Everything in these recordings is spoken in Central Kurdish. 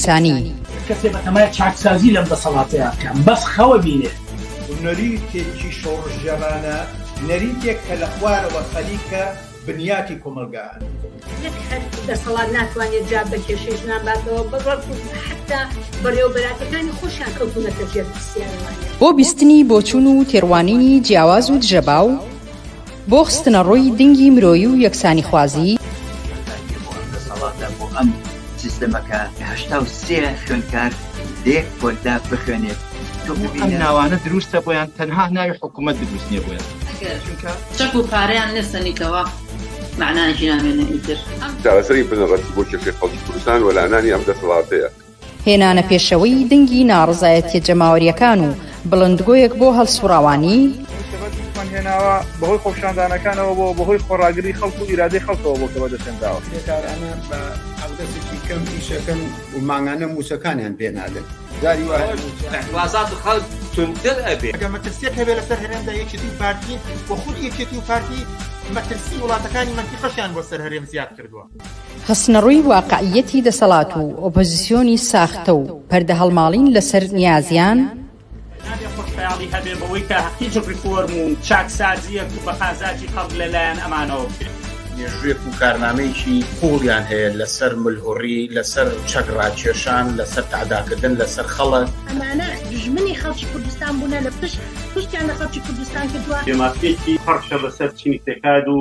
یەکسانی. کەسێ بەتەمایە چاکسازی لەم دەسەڵاتەیا بکا بەس خەوە بینێ. نەریتێکی شۆڕشگێڕانە، نەریتێک کە لە خوارەوە خەریکە بنیاتی کۆمەڵگا ئەنێت. نەک هەر دەسەڵات ناتوانێت جواب بە کێشەی ژنان باتەوە، بەڵکو حەتتا بەڕێوەبەراتەکانی خۆشیان کەوتوونەتە ژێر پرسیارەوانە. بۆ بیستنی بۆچوون و تێڕوانینی جیاواز و دژەباو، بۆ خستنەڕووی دنگی مرۆیی و یەکسانیخوازی. کۆتاییە بۆ ئەم دەسەڵاتە، بۆ ئەم سیستەمە کە 83 خوێندکار لە یەک پۆلدا بخوێنێت. تۆ ئەم ببینە. ناوانە دروستە بۆیان تەنها ناوی حکومەت دروست نیە بۆیان. ئەگەر چونکە. چەک و پارەیان لێ سەنیتەوە مەعنایەکی نامێنێ ئیتر. چارەسەری بنەڕەتی بۆ کێشەی خەڵکی کوردستان وەلانانی ئەم دەسەڵاتەیە. هێنانە پێشەوەی دەنگی ناڕەزایەتیە جەماوەریەکان و بڵندگۆیەک بۆ هەڵسوڕاوانی. ئەوەی کە بەدەستمان هێناوە بەهۆی خۆپیشاندانەکانەوە بووە، بەهۆی خۆڕاگری خەڵک و ئیرادەی خەڵکەوە بووە کە بەدەستهێنراوە. کرێکارانە بە حەقدەستێکی کەم ئیشەکەن و مانگانە مووچەکانیان پێ نادەن. جاری وا هەیە مووچە. ئیعتڕازات خەڵک توندتر ئەبێ. ئەگەر مەترسیەک هەبێ لەسەر هەرێمدا یەکێتی و پارتین و خودی یەکێتی و پارتی مەترسی وڵاتەکانی مەنتیقەشیان بۆ سەر هەرێم زیاد کردووە. خستنەڕووی واقعییەتی دەسەڵات و ئۆپۆزیسیۆنی ساختە و پەردەهەڵماڵین لەسەر نیازیان. نابێ خۆشخەیاڵی هەبێ بەوەی کە هیچ ڕیفۆرم و چاکسازییەک و بە قازاجی خەڵک لە لایەن ئەمانەوە بکرێ. مێژوویەک و کارنامەیەکی قووڵیان هەیە لەسەر ملهوڕی، لەسەر چەک ڕاکێشان، لەسەر تەعداکردن لەسەر خەڵک. ئەمانە دوژمنی خەڵکی کوردستان بوونە لە پشت پشتیان لە خەڵکی کوردستان کردووە. بێمافییەکی پڕشە بەسەر چینی کرێکار و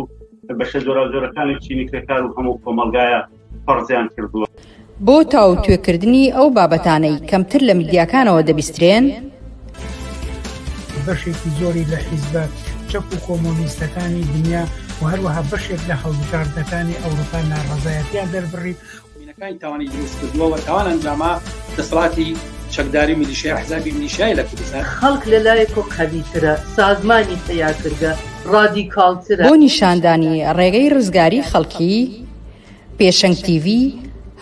بەشە جۆراوجۆرەکانی چینی کرێکار و هەموو کۆمەڵگایە فەرزیان کردووە. بۆ تاوتوێکردنی ئەو بابەتانەی کەمتر لە میدیاکانەوە دەبیسترێن. بەشێکی زۆری لە حیزبە چەپ و کۆمۆنیستەکانی دنیا و هەروەها بەشێک لە هەڵبژاردنەکانی ئەوروپا ناڕەزایەتیان دەربڕی. مینەکانی تاوانی دروست کردووە و تاوان ئەنجاما دەسەڵاتی چەکداری میلیشیا ئەحزابی میلیشیای لە کوردستان. خەڵک لە لایەکۆ قەویترە، سازمانی پەیا کردگە، ڕادیکاڵترە. بۆ نیشاندانی ڕێگەی ڕزگاری خەڵکی، پێشەنگ تیڤی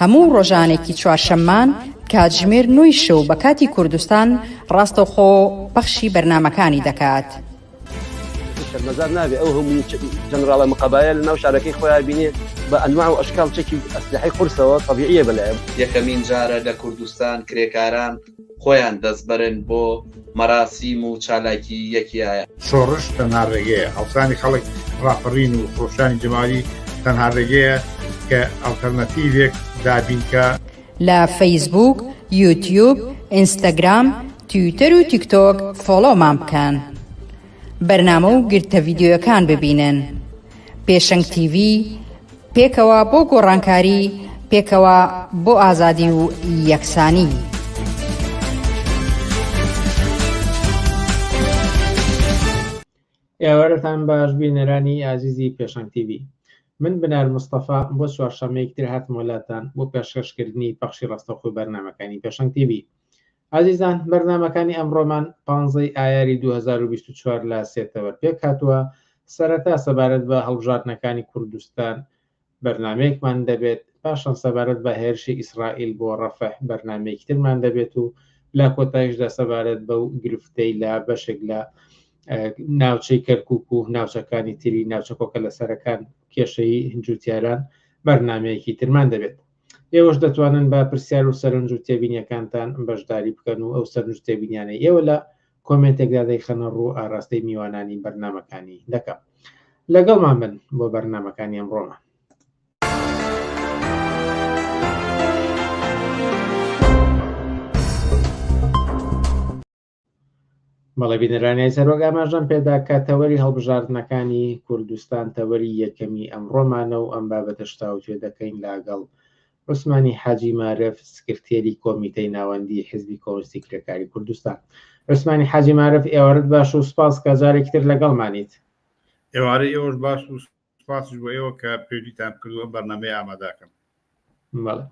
هەموو ڕۆژانێکی چوارشەممان کاتژمێر نۆی شەو بە کاتی کوردستان ڕاستەوخۆ پەخشی بەرنامەکانی دەکات. شەرمەزار نابێ ئەو هەموو جەنراڵە مقەبایە لە ناو شارەکەی خۆیا بینێ بە ئەنواع و ئەشکال چەکی و ئەسلحەی قورسەوە تەبیعیە بەلایە. یەکەمین جارە لە کوردستان کرێکاران خۆیان دەستبەرن بۆ مەراسیم و چالاکی یەکی ئایار. شۆڕش تەنها ڕێگەیە، هەڵسانی خەڵک، ڕاپەڕین و خرۆشانی جەماوەری تەنها ڕێگەیە کە ئەڵتەرناتیڤێک دابین کا. لە فەیسبووک، یوتیوب، ئینستاگرام، تویتەر و تیکتۆک فۆڵۆمان بکەن. بەرنامە و گرتە ڤیدیۆیەکان ببینن. پێشەنگ تیڤی، پێکەوە بۆ گۆڕانکاری، پێکەوە بۆ ئازادی و یەکسانی. ئێوارەتان باش بینەرانی ئازیزی پێشەنگ تیڤی. من بنار مستەفا بۆ چوارشەممەیەکی تر هاتمەوە لاتان بۆ پێشکەشکردنی پەخشی ڕاستەوخۆی بەرنامەکانی پێشەنگ تیڤی. ئازیزان بەرنامەکانی ئەمڕۆمان پانزەی ئایاری 2024 لە سێ تەوەر پێکهاتووە، سەرەتا سەبارەت بە هەڵبژاردنەکانی کوردستان بەرنامەیەکمان دەبێت، پاشان سەبارەت بە هێرشی ئیسرائیل بۆ ڕەفەح بەرنامەیەکی ترمان دەبێت و لە کۆتایشدا سەبارەت بەو گرفتەی لە بەشێک لە ناوچەی کەرکوک و ناوچەکانی تری ناوچە کۆکە لەسەرەکان کێشەی جوتیاران بەرنامەیەکی ترمان دەبێت. ئێوەش دەتوانن بە پرسیار و سەرنج و تێبینیەکانتان بەشداری بکەن و ئەو سەرنج و تێبینیانەی ئێوە لە کۆمێنتێکدا دەیخەنە ڕوو ئاراستەی میوانانی بەرنامەکانی دەکەم. لەگەڵمان بن بۆ بەرنامەکانی ئەمڕۆمان. بەڵێ بینەرانی ئازیز هەروەک ئاماژەم پێدا کە تەوەری هەڵبژاردنەکانی کوردستان تەوەری یەکەمی ئەمڕۆمانە و ئەم بابەتەش تاوتوێ دەکەین لاگەڵ عوسمانی حاجی مارف سکرتێری کۆمیتەی ناوەندی حزبی کۆمۆنیستی کرێکاری کوردستان. عوسمانی حاجی مارف ئێوارەت باش و سپاس کە جارێکی تر لەگەڵمانیت. ئێوارەی ئێوەش باش و سپاسیش بۆ ئێوە کە پەیوەندیتان کردو ئەم بەرنامەیە ئامادەکەم. بەڵێ.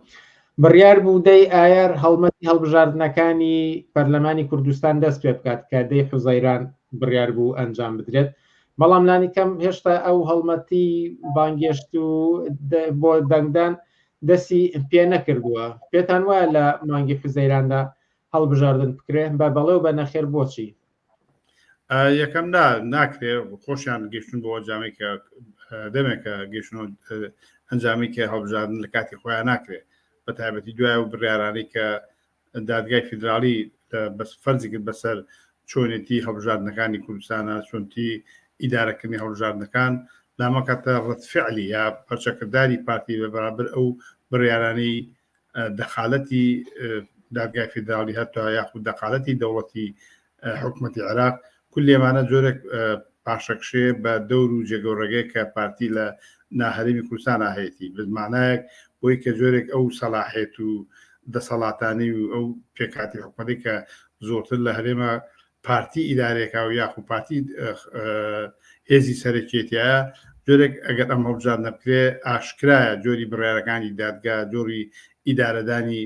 بڕیار بوو دەی ئایار هەڵمەتی هەڵبژاردنەکانی پەرلەمانی کوردستان دەست پێ بکات کە دەی حوزەیران بڕیار بوو ئەنجام بدرێت، بەڵام لانیکەم هێشتا ئەو هەڵمەتی بانگێشت و بۆ دەنگدان دەستی پێ نەکردووە. پێتان وایە لە مانگی حوزەیراندا هەڵبژاردن بکرێ؟ بە بەڵێ و بە نەخێر بۆچی؟ یەکەم نا ناکرێ خۆشیان گەشتون بۆ ئەنجامی کە دەمێکە گەشتن ئەنجامی کە هەڵبژاردن لە کاتی خۆیان ناکرێ. بە تایبەتی دوای ئەو بڕیارانەی کە دادگای فیدراڵی بەس فەرزی کرد بەسەر چۆنێتی هەڵبژاردنەکانی کوردستانە چۆنتی ئیدارەکردنی هەڵبژاردنەکان لامەکاتە ڕەتفعلی یا پەرچەکرداری پارتی لە بەرامبەر ئەو بڕیارانەی دەخالەتی دادگای فیدراڵی هەتا یاخود دەخالەتی دەوڵەتی حکومەتی عێراق کولی ئەمانە جۆرێک پاشەکشێ بە دەور و جێگە و ڕێگەیەک کە پارتی لە ناهەرێمی کوردستانا هەیەتی بە مانایەک بۆی کە جۆرێک ئەو سەلاحێت و دەسەڵاتانی و ئەو پێکهاتی حکومەتی کە زۆرتر لە هەرێمە پارتی ئیدارێکا و یاخو پارتی هێزی سەرەکێتیایە جۆرێک ئەگەر ئەم هەڵبژاردنە بکرێ ئاشکرایە جۆری بڕیارەکانی دادگا جۆری ئیدارەدانی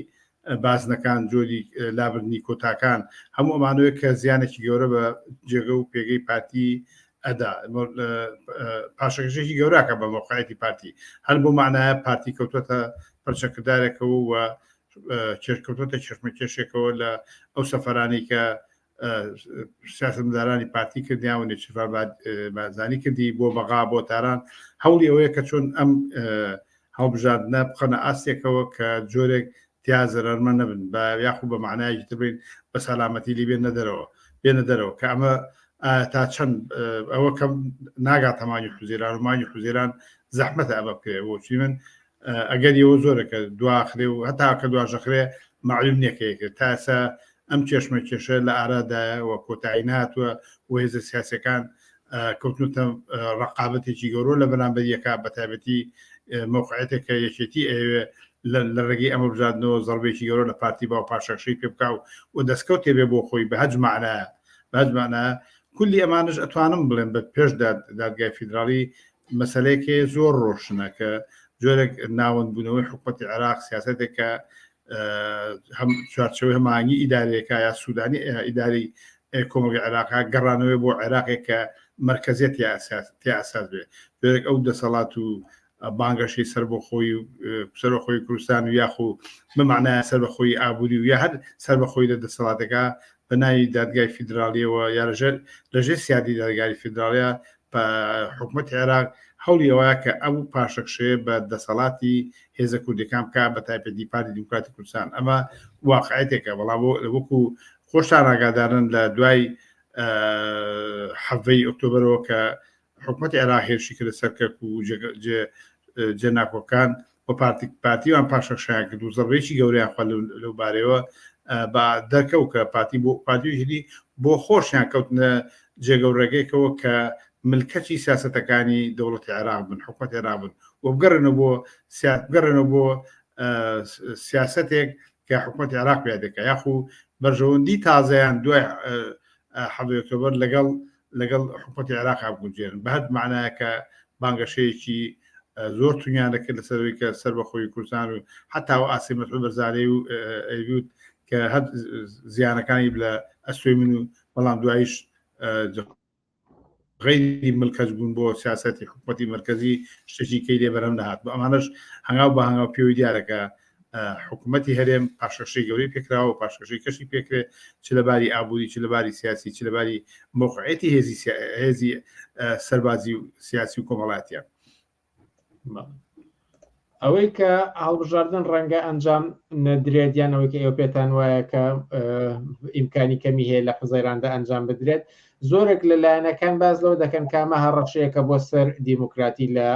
بازنەکان، جۆری لابردنی کۆتاکان، هەموو ئەمانەوەی کە زیانێکی گەورە بە جێگە و پێگەی پارتی ئەدا پاشەکەشێکی گەوراکە بە مۆقعەتی پارتی هەر بۆ معناە پارتی کەوتوەتە پرچەکردارێکەوە و کێشکەوتوەتە کێشمە کێشێکەوە لە ئەو سەفەرانی کە سیاسەتمەدارانی پارتی کردیان و نێچیرڤان بارزانی کردی بۆ بەغا بۆ تاران هەوڵی ئەوەیە کە چۆن ئەم هەڵبژاردنە بخەنە ئاستێکەوە کە جۆرێک تیا زەرەرمە نەبن بە یاخو بە معنایەکی تر بڵێین بە سەلامەتی لی بێنە دەرەوە بێنە دەرەوە کە ئەمە تا چەند ئەوە کەم ناگاتە مانگی حوزیران و مانگی حوزیران زەحمەتە ئەمە بکرێ بۆچی من ئەگەر ئەوە زۆرە کە دواخرێ و هەتا کە دواژەخرێ معلوم نییە کە یەکێ تا ئێستا ئەم کێشمە کێشە لە ئارادایە و کۆتایی نهاتووە و هێزە سیاسەکان کەوتنەتە ڕقابەتێکی گەورە لە بەرامبەر یەکا بە تایبەتی مەوقعێتێک کە یەکێتی ئەیەوێ لە ڕێگەی ئەمە بژاردنەوە زەربێکی گەورە لە پارتی با و پاشەکشەی پێ بکا و دەستکەوتێ بێ بۆ خۆی بە هەج معنایە بە هەج معنایە کولی ئەمانش ئەتوانم بڵێم بە پێش دادگای فیدراڵی مەسەلەیەک هەیە زۆر ڕۆشنە کە جۆرێک ناوەند بوونەوەی حکوومەتی عێراق سیاسەتێک کە هەم چوارچەوەی هەماهەنگی ئیدارەیەکە یا سوودانی ئیداری کۆمەڵگە عێراقا گەڕانەوەی بۆ عێراقێک کە مرکزیەت تیا ئەساس بێ جۆرێک ئەو دەسەڵات و بانگەشەی سەربەخۆی و سەربەخۆی کوردستان و یاخو بمانایە سەربەخۆی ئابووری و یا هەر سەربەخۆی لە دەسەڵاتەکە بە ناوی دادگای فیدراڵیەوە یا لەژێر لەژێر سیادی دادگاری فیدراڵە حکومەتی عێراق هەوڵی ئەوەیە کە ئەو پاشەکشەیە بە دەسەڵاتی هێزە کوردیەکان بکا بە تایبەتی پارتی دیموکراتی کوردستان ئەمە واقعێتێکە بەڵام وەکو خۆشتان ئاگادارن لە دوای حەڤەی ئۆکتۆبەرەوە کە حکومەتی عێراق هێرشی کردە سەر کەرکوک و جێناکۆکان و پارتی پارتیوان پاشەکشەیان کرد و زەڕێکی گەورەیان خوارد لەو بارەیەوە بە دەرکەوت کە پارتی بۆ پارتی و یەکێتی بۆ خۆشیان کەوتنە جێگە و ڕێگەیەکەوە کە ملکەچی سیاسەتەکانی دەوڵەتی عێراق بن حکومەتی عێراق بن و بگەڕێنەوە بۆ بگەڕێنەوە بۆ سیاسەتێک کە حکومەتی عێراق پیا دەکە یاخو بەرژەوەندی تازەیان دوای حەڤدەی ئۆکتۆبەر لەگەڵ لەگەڵ حکومەتی عێراق بگونجێنن بە هەر معنایە کە بانگەشەیەکی زۆر تونیان دەکرد لەسەرەوەی کە سەر بەخۆی کوردستان و حتا و ئاسی مەسعود بەرزانی و ئەیوت کە هەر زیانەکانی لە ئەستۆی من و بەڵام دوایش غەیری ملکەچ بوون بۆ سیاسەتی حکوومەتی مرکزی شتێکی کەی لێ بەرهەم نەهات بۆ ئەمانەش هەنگاو بە هەنگاو پێوەی دیارە کە حکوومەتی هەرێم پاشەکشەی گەورەی پێکراوە و پاشەکشەی کەشی پێکرێ چ لە باری ئابووری چ لە باری سیاسی چ لە باری مەوقعیەتی هێزی هێزی سەربازی و سیاسی و کۆمەڵاتیە. ئەوەی کە هەڵبژاردن ڕەنگە ئەنجام نەدرێت یان ئەوەی کە ئێوە پێتان وایە کە ئیمکانی کەمی هەیە لە حوزەیراندا ئەنجام بدرێت زۆرێک لە لایەنەکان باز لەوە دەکەن کامە هەڕەشەیەکە بۆ سەر دیموکراتی لە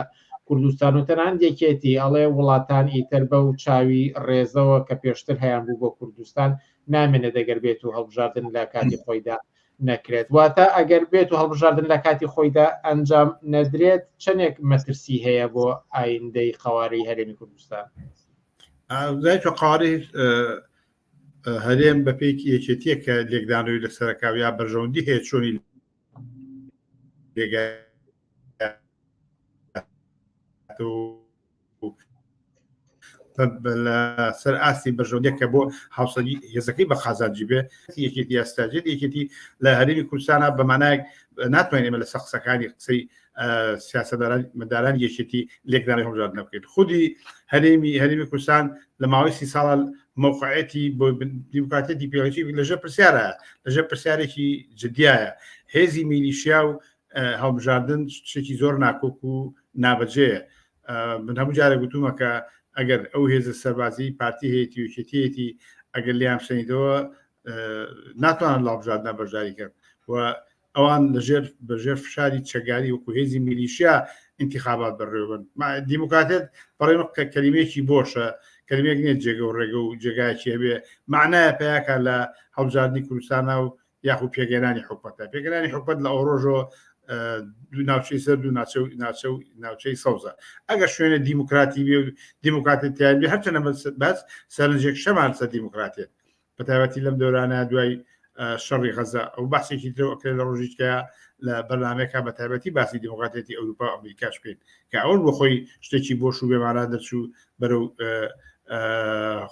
کوردستان و تەنانەت یەکێتی ئەڵێ وڵاتان ئیتر بەو چاوی ڕێزەوە کە پێشتر هەیان بوو بۆ کوردستان نامێنێت ئەگەر بێت و هەڵبژاردن لە کاتی خۆیدا نەکرێت واتە ئەگەر بێت و هەڵبژاردن لە کاتی خۆیدا ئەنجام نەدرێت چەندێک مەترسی هەیە بۆ ئایندەی قەوارەی هەرێمی کوردستان؟ قوارەی هەرێم بە پێی یەکێتیە کە لێکدانەوەی لەسەرەکە یا بەرژەوەندی هەیە چۆنی لێگا لەسەر ئاستی بەرژەوەندیەکە بۆ هاوسەنگی هێزەکەی بە قازانجی بێ یەکێتی ئەستراجێت یەکێتی لە هەرێمی کوردستانە بە مانایەک ناتوانین ئێمە لەسەر قسەکانی قسەی سیاسەداران مداران یەکێتی لێکدانی هەڵبژاردن بکەین خودی هەرێمی هەرێمی کوردستان لە ماوەی سی ساڵ موقعەتی بۆ دیموکراتیەتی پێڵی لەژێر پرسیارە لەژێر پرسیارێکی جدیایە هێزی میلیشیا و هەڵبژاردن شتێکی زۆر ناکۆک و نابەجێیە من هەموو جارێک گوتومە کە ئەگەر ئەو هێزە سەربازی پارتی هەیەی یەکێتیەتی ئەگەر لیان بسەنیتەوە ناتوانن لە هەڵبژاردنە بەشداری کەن و ئەوان لەژێر بەژێر فشاری چەکداری وەکو هێزی میلیشیا ئینتیخابات بەڕێوەبن دیموکراتێت بەڕێ کە کەلیمەیەکی بۆشە کەلیمەیەک نییە جێگە و ڕێگە و جێگایەکی هەبێ معنایە پیاکە لە هەڵبژاردنی کوردستانە و یاخود پێگەێنانی حکومەتە پێگەرانی حکومەت لە ئەوڕۆژەوە دوو ناوچەی سەر دوو ناچە و ناچە و ناوچەی سەوزە ئەگەر شوێنە دیموکراتی بێ و دیموکراتی تیان بێ هەرچەنە بەس سەرنجێک شەمان سەر دیموکراتێت بەتایبەتی لەم دەورانە دوای شەڕی غەزە ئەو باسێکی ترەوە ئەکرێت لە ڕۆژیکە لە بەرنمەیەکە بە تایبەتی باسی دیموکراتێتی ئەوروپا و ئەمریکاش بکەین کە ئەوەش بۆ خۆی شتێکی بۆش و بێمانە دەرچوو بەرەو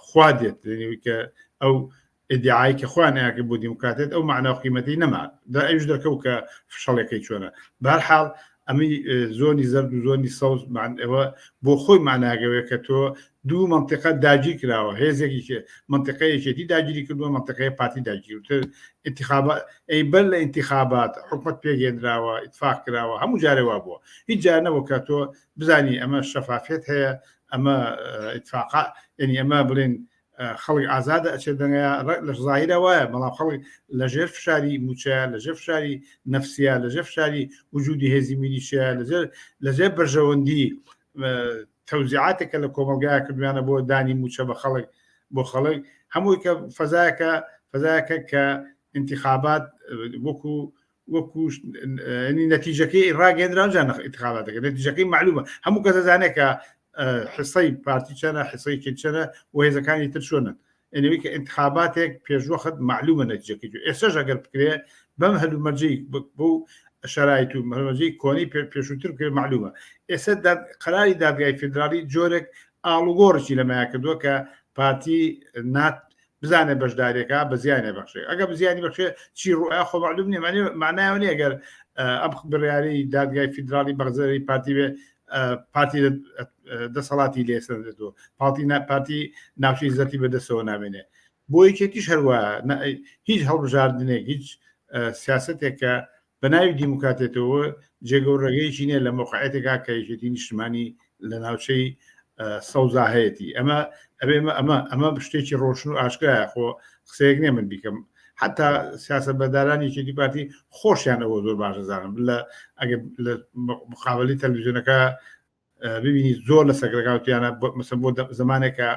خوا دێت کە ئەو ئیدعای کە خۆیان ئەیانکرد بۆ دیموکراتێت ئەو مەعنا و قیمەتەی نەما دا ئەویش دەرکەوت کە فشەڵەکەی چۆنە بەهەرحاڵ ئەمەی زۆنی زەرد و زۆنی سەوز ئەوە بۆ خۆی ماناگەوێ کە تۆ دوو منطقە داگیر کراوە هێزێکی منطقەیەکێتی داگیری کردووە منطقەیە پارتی داگیرتر انتخابات ئەی بەر لە انتخابات حکومت پێگەێنراوە اتفاق کراوە هەموو جارێ وا بووە هیچ جار نەبوو کە تۆ بزانی ئەمە شەفافیت هەیە ئەمە اتفاقا یعنی ئەمە بڵێن خەڵک ئازادە ئەچێت دەنگەیە لە زاهیرە وایە بەڵام خەڵک لەژێر فشاری موچەیە لەژێر فشاری نەفسیە لەژێر فشاری وجودی هێزی میلیشیا لەژێر لەژێر بەرژەوەندی تەوزیعاتێکە لە کۆمەلگایە کردویانە بۆ دانی موچە بە خەڵک بۆ خەڵک هەمووی کە فەزایەکە فەزایەکە کە انتخابات وەکو وەکو نەتیجەکەی ڕاگەندرا جا انتخاباتەکە نەتیجەکەی معلومە هەموو کەس دەزانێت کە حسەی پارتی چەنە حسەی چەنە و هێزەکانی تر چۆنن ئەنەوەی کە انتخاباتێک پێشوەخت معلومە نەتیجەکەی ئێستاش ئەگەر بکرێ بەم هەلومەرجەی بۆ شرایط و هەلومەرجەی کۆنی پێشووتر بکرێ معلومە ئێستا قەراری دادگای فیدراڵی جۆرێک ئاڵوگۆڕێکی لەمایە کردووە کە پارتی نات بزانێ بەشداریەکە بە زیانێ بەخشێ ئەگە بزیانی بەخشێ چی ڕوئیا خۆ معلوم نیە معنایەوە نیە گەر ئەم بڕیاری دادگای فیدراڵی بەغزەری پارتی بێ پارتی دەسەڵاتی لێسەندێتەوە پارتی پارتی ناوچەی زەتی بەدەستەوە نامێنێ بۆ یەکێتیش هەروە هیچ هەڵبژاردنێک هیچ سیاستێک کە بە ناوی دیموکراتێتەوە جێگە و ڕێگەیەکی نییە لە مەوقعێتێکا کە یەکێتی نیشتمانی لە ناوچەی سەوزا هەیەتی ئەمە ئەبێ ئەمە ئەمە شتێکی ڕۆشن و ئاشکرایە خۆ قسەیەک نییە من بیکەم حتا سیاسەتمەدارانی یەکێتی پارتی خۆشیان ئەوە زۆر باش دەزانن لە ئەگەر لە مقابلی تەلەڤیزیۆنەکە ببینی زۆر لە سەگرەکەوتیانە مەسە بۆ زمانێکە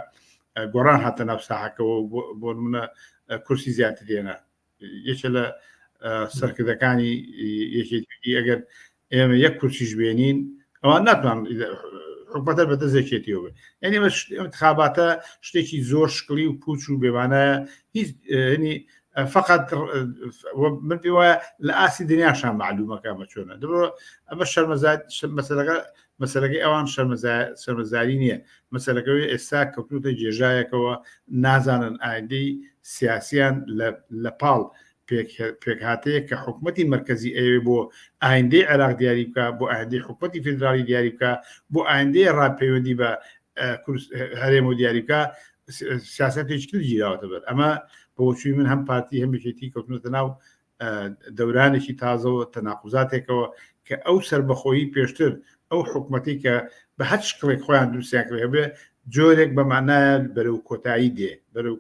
گۆڕان هاتە ناو ساحەکەەوە بۆ منە کورسی زیاتر دێنا یەکێ لە سەرکردەکانی یەکێتی ئەگەر ئێمە یەک کورسیش بێنین ئەوان ناتوان حکومەتە بە دەست یەکێتیەوە بێ یعنی انتخاباتە شتێکی زۆر شکلی و پوچ و بێمانایە هیچ ینی فقط من پێ وایە لە ئاستی دنیاشان معلومەکە ئەمە چۆنە دەبڕۆ ئەمە شەرمەزار مەسەلەکە مەسەلەکەی ئەوان شەرمەزاری نییە مەسەلەکەوەی ئێستا کەوتوتە گێژایەکەوە نازانن ئایندەی سیاسیان لە پاڵ پێکهاتەیە کە حکوومەتی مرکزی ئەوێ بۆ ئایندەی عێراق دیاری بکە بۆ ئایندەی حکوومەتی فیدراڵی دیاری بکە بۆ ئایندەی ڕا پەیوەندی بە هەرێم و دیاری بکە سیاستێکی تر گیراوەتە بەر ئەمە بۆچووی من هەم پارتی هەم یەکێتی کەوتنەتە ناو دەورانێکی تازەوە تەناقوزاتێکەوە کە ئەو سربەخۆیی پێشتر ئەو حکومەتی کە بە هەر شکڵێک خۆیان دروستیان کرد هەبێ جۆرێک بە معنایە بەرەو کۆتایی دێ بەرەو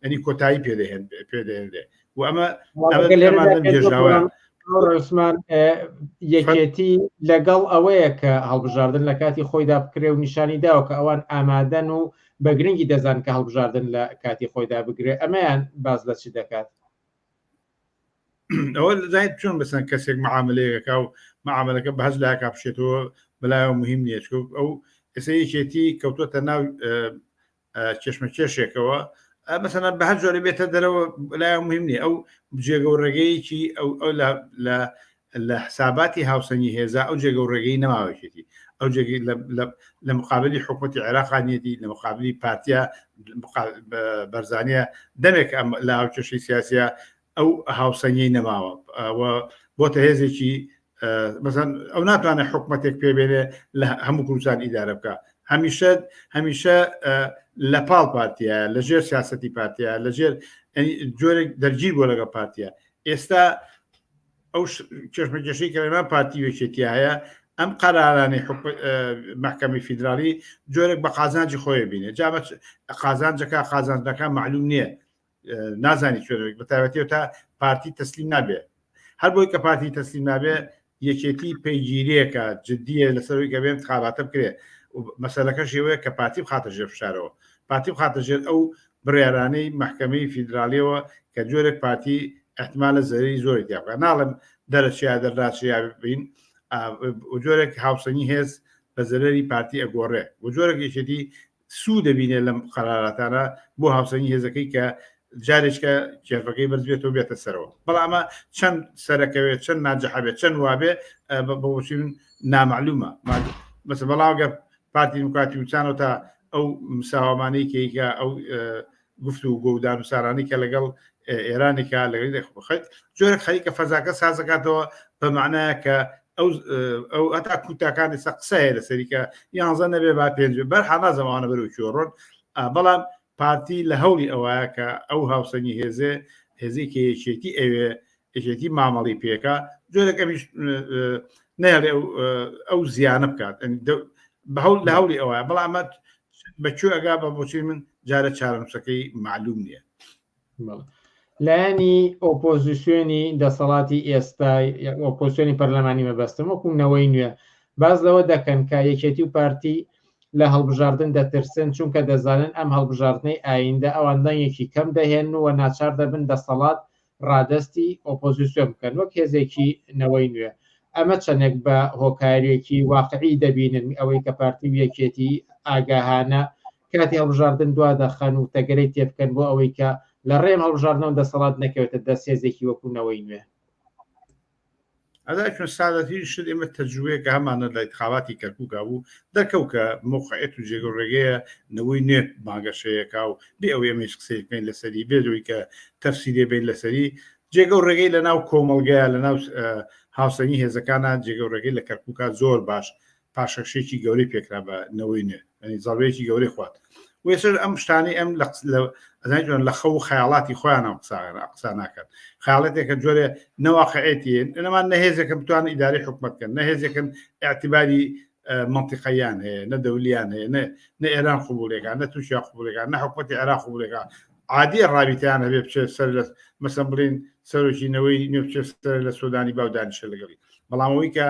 ئەنی کۆتایی پێدەهێن پێدەهێنرێ و ئەمە گێژاوە عوسمان یەکێتی لەگەڵ ئەوەیە کە هەڵبژاردن لە کاتی خۆیدا بکرێ و نیشانی داوە کە ئەوان ئامادەن و بە گرنگی دەزان کە هەڵبژاردن لە کاتی خۆیدا بگرێ ئەمەیان باز لە چی دەکات؟ ئەوە زانیت چۆن بەسەن کەسێک معاملەیەکە و معاملەکە بە هەز لاکا بشێتەوە بەلایەوە مهم نییە چکە ئەو ئێستا یەکێتی کەوتوەتە ناو کێشمەکێشێکەوە مەسەلەن بە هەر جۆرە بێتە دەرەوە لای مهم نییە ئەو جێگە و ڕێگەیەکی ئەو ئەو لە لە حساباتی هاوسەنگی هێزا ئەو جێگە و ڕێگەی نەماوەکێتی ئەو جێگەی لە مقابلی حکوومەتی عێراقانیەتی لە مقابلی پارتیا بەرزانە دەمێک ئەم لە هاوکێشەی سیاسە ئەو هاوسەنگی نەماوە بۆتە هێزێکی مەسەن ئەو ناتوانێت حکوومەتێک پێبێنێ لە هەموو کوردستان ئیدارە بکە هەمیشە هەمیشە لە پاڵ پارتیە لە ژێر سیاستی پارتیە لە ژێر جۆرێک دەرگیر بۆ لەگە پارتیە ئێستا ئەو کێشمەکێشەی کە لەناو پارتی وێکێتی هەیە. ئەم قەرارانەی مەحکەمەی فیدراڵی جۆرێک بە قازانجی خۆی بینێ جا بە قازانجەکە قازانجەکە معلوم نییە نازانی چۆرێک بە تایبەتی تا پارتی تەسلیم نابێ هەر بۆی کە پارتی تەسلیم نابێ یەکێتی پەیگیریەکە جددیە لەسەرەوەی کە بێ انتخاباتە بکرێ مەسەلەکەش ئەوەیە کە پارتی بخاتە ژێر فشارەوە پارتی بخاتە ژێر ئەو بڕیارانەی مەحکەمەی فیدراڵیەوە کە جۆرێک پارتی احتمالە زەرەری زۆری تیا بکات ناڵێم دەرەچێ یا دەرناچێ یا بین و جۆرێک هاوسەنگی هێز بە زەرەری پارتی ئەگۆڕێ و جۆرێک یەکێتی سوود دەبینێ لەم قەراراتانە بۆ هاوسەنگی هێزەکەی کە جارێکە کێرفەکەی بەرز بێتەوە بێتە سەرەوە بەڵام ئەمە چەند سەرەکەوێت چەند ناجحە بێت چەند وابێ بە بۆچی من نامعلومە مەسە بەڵام گەر پارتی دیموکراتی وچانەوە تا ئەو مساوامانەی کەیکە ئەو گفت و گۆودان و سارانی کە لەگەڵ ئێرانێکا لەگەڵ خەت جۆرە خەریکە فەزاکە سازەکاتەوە بە معنایە کە ئەو ئەو هەتا کوتاکانی سە قسە هەیە لەسەری کە یانزە نەبێ با پێنج بەر حنازەمەوانە بەرەو کوێڕۆن بەڵام پارتی لە هەوڵی ئەوەیە کە ئەو هاوسەنگی هێزێ هێزی کە یەکێتی ئەوێ یەکێتی مامەڵی پێکا جۆرێک ئەمیش نەیەڵێ ئەو زیانە بکات بە هەوڵ لە هەوڵی ئەوە بەڵام ئەمە بە کوێ ئەگا بە بۆچی من جارە چارەنووسەکەی معلوم نییە. لایەنی ئۆپۆزیسیۆنی دەسەڵاتی ئێستا ئۆپۆزیسیۆنی پەرلەمانی مەبەستم وەکو نەوەی نوێ باس لەوە دەکەن کە یەکێتی و پارتی لە هەڵبژاردن دەترسن چونکە دەزانن ئەم هەڵبژاردنەی ئایندە ئەوان دەنگێکی کەم دەهێنن و ناچار دەبن دەسەڵات ڕادەستی ئۆپۆزیسیۆن بکەن وەک هێزێکی نەوەی نوێ. ئەمە چەندێک بە هۆکارێکی واقعی دەبینن ئەوەی کە پارتی و یەکێتی ئاگاهانە کاتی هەڵبژاردن دوا دەخەن و تەگەرەی تێبکەن بۆ ئەوەی کە لە ڕێم هەڵبژاردنەوە دەسەڵات نەکەوێتە دەست هێزێکی وەکو نەوەی نوێ. ئەدا چون سادەترین شت ئێمە تەجروبەیە کە هەمانە لە انتخاباتی کەرکووکا بوو دەرکەوت کە مەوقعیەت و جێگە و ڕێگەیە نەوەی نوێ بانگەشەیەکا و بێ ئەوەی ئێمە هیچ قسەیەک بکەین لەسەری بێ ئەوەی کە تەفسیرێ بین لەسەری جێگە و ڕێگەی لە ناو کۆمەڵگەیە لە ناو هاوسەنگی هێزەکانە جێگە و ڕێگەی لە کەرکووکا زۆر باش پاشەکشێکی گەورەی پێکرا بە نەوەی نوێ یعنی زەڕبەیەکی گەورەی خوارد و ئێستا ئەم شتانەی ئەم لە ئەزانی چۆن لە خەو و خەیاڵاتی خۆیان ئەم قسە قسە ناکەن خەیاڵێتێکە جۆرێ نەواقعێتی نەمان نە هێزێکم بتوان ئیدارەی حکومەت کەن نە هێزێکن اعتباری منطقەیان هەیە نە دەولیان هەیە نە نە ئێران قوبولێکە نە تورکیا قوبولێکە نە حکومەتی عێراق قوبولێکە عادیە ڕابیتیان هەبێ بچێت سەر لە مەسەن بڵین سەرۆکی نەوەی نوێ بچێت سەر لە سۆدانی باو دانیشە لەگەڵی بەڵام ئەوەی کە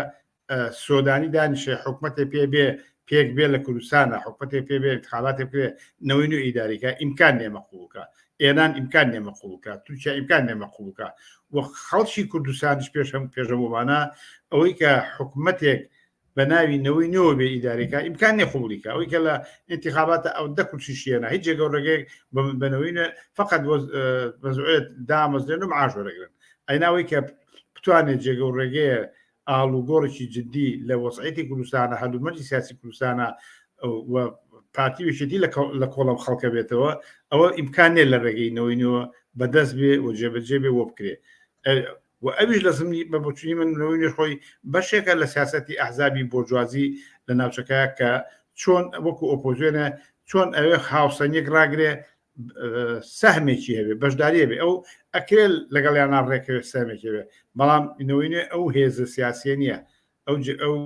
سۆدانی دانیشێ حکومەتێ پێ بێ پێک بێ لە کوردستانە حکومەتێ پێ بێ انتخاباتێ بکرێ نەوەی نوێ ئیداریکە ئیمکان نییە مەقبوڵکە ئێران ئیمکان نییە مەقبوڵکە تورکیا ئیمکان نییە مەقبوڵکە و خەڵکی کوردستانیش پێش هەم پێشەمۆمانە ئەوەی کە حکومەتێک بە ناوی نەوەی نوێوە بێ ئیدارێکە ئیمکان نییە قبوڵیکە ئەوەی کە لە انتخاباتە ئەو دە کورسی شیێنە هیچ جێگە و ڕێگەیەک بەنەوەی نوێ فقط بەزوعێت دامەزرێن و معاش وەرەگرن ئەیناوەی کە بتوانێت جێگە و ڕێگەیە ئاڵوگۆڕێکی جدی لە وەزعیەتی کوردستانە هەلومەرجی سیاسی کوردستانە و پارتی و یەکێتی لە کۆڵم خەڵکە بێتەوە ئەوە ئیمکان نیە لە ڕێگەی نەوەی نوێوە بەدەست بێ و جێبەجێ بێ وە بکرێ و ئەویش لە زمنی بە بۆچونی من نەوەی نوێ خۆی بەشێکە لە سیاسەتی ئەحزابی بۆرجوازی لە ناوچەکە کە چۆن وەکو ئۆپۆزیۆنە چۆن ئەوێ هاوسەنگێک ڕاگرێ سەهمێکی هەبێ بەشداری هەبێ ئەو ئەکرێ لەگەڵیان ڕێکەوێت سەهمێکی هەبێ بەڵام نەوەی نوێ ئەو هێزە سیاسیە نییە ئەو ئەو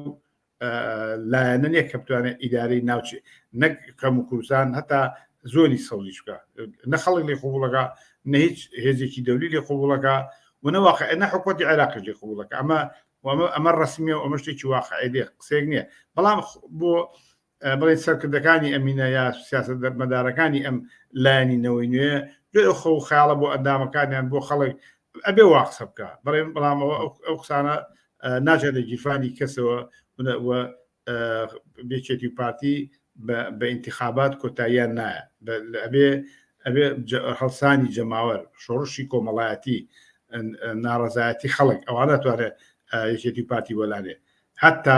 لایەنە نییە کە بتوانێت ئیدارەی ناوچێ نەک کەم و کوردستان هەتا زۆری سەوزیش بکە نە خەڵک لێ قوبڵەکە نە هیچ هێزێکی دەولی لێ قوبڵەکە و نە واقع نە حکوومەتی عێراقیش لێ قوبڵەکە ئەمە ئەمە ڕسمیە و ئەمە شتێکی واقعی لێ قسەیەک نییە بەڵام بۆ بڵێن سەرکردەکانی ئەمینە یا سیاسەتمەدارەکانی ئەم لایەنی نەوەی نوێ دوێ خۆ و خەیاڵە بۆ ئەندامەکانیان بۆ خەڵک ئەبێ وا قسە بکە بەڵێ بەڵام ئەو قسانە ناچێت لە گیرفانی کەسەوە و بێچێتی و پارتی بە ئینتخابات کۆتاییان نایە ئەبێ ئەبێ هەڵسانی جەماوەر شۆڕشی کۆمەڵایەتی ناڕەزایەتی خەڵک ئەوانە توانێت یەکێتی و پارتی وەلانێ حتا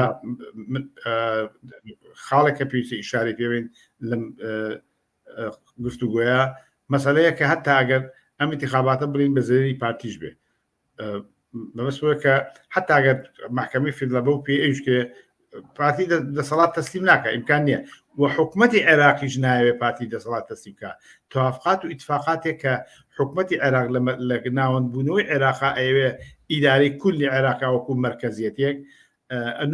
خاڵێک کە پێویستە ئیشارەی پێ بێن لەم گفتوگۆیە مەسەلەیە کە هەتا ئەگەر ئەم انتخاباتە بڵین بە زەرەری پارتیش بێ مەبەست کە حتا ئەگەر محکمەی فیدڵە بەو پێ ئەویش کرێ پارتی دەسەڵات تەسلیم ناکە ئیمکان نییە و حکوومەتی عێراقیش ناوێ پارتی دەسەڵات تەسلیم بکە توافقات و ئیتفاقاتێک کە حکوومەتی عێراق لە ناوەند بوونەوەی عێراقا ئەیەوێ ئیدارەی کولی عێراقا وەکو مەرکەزیەتێک.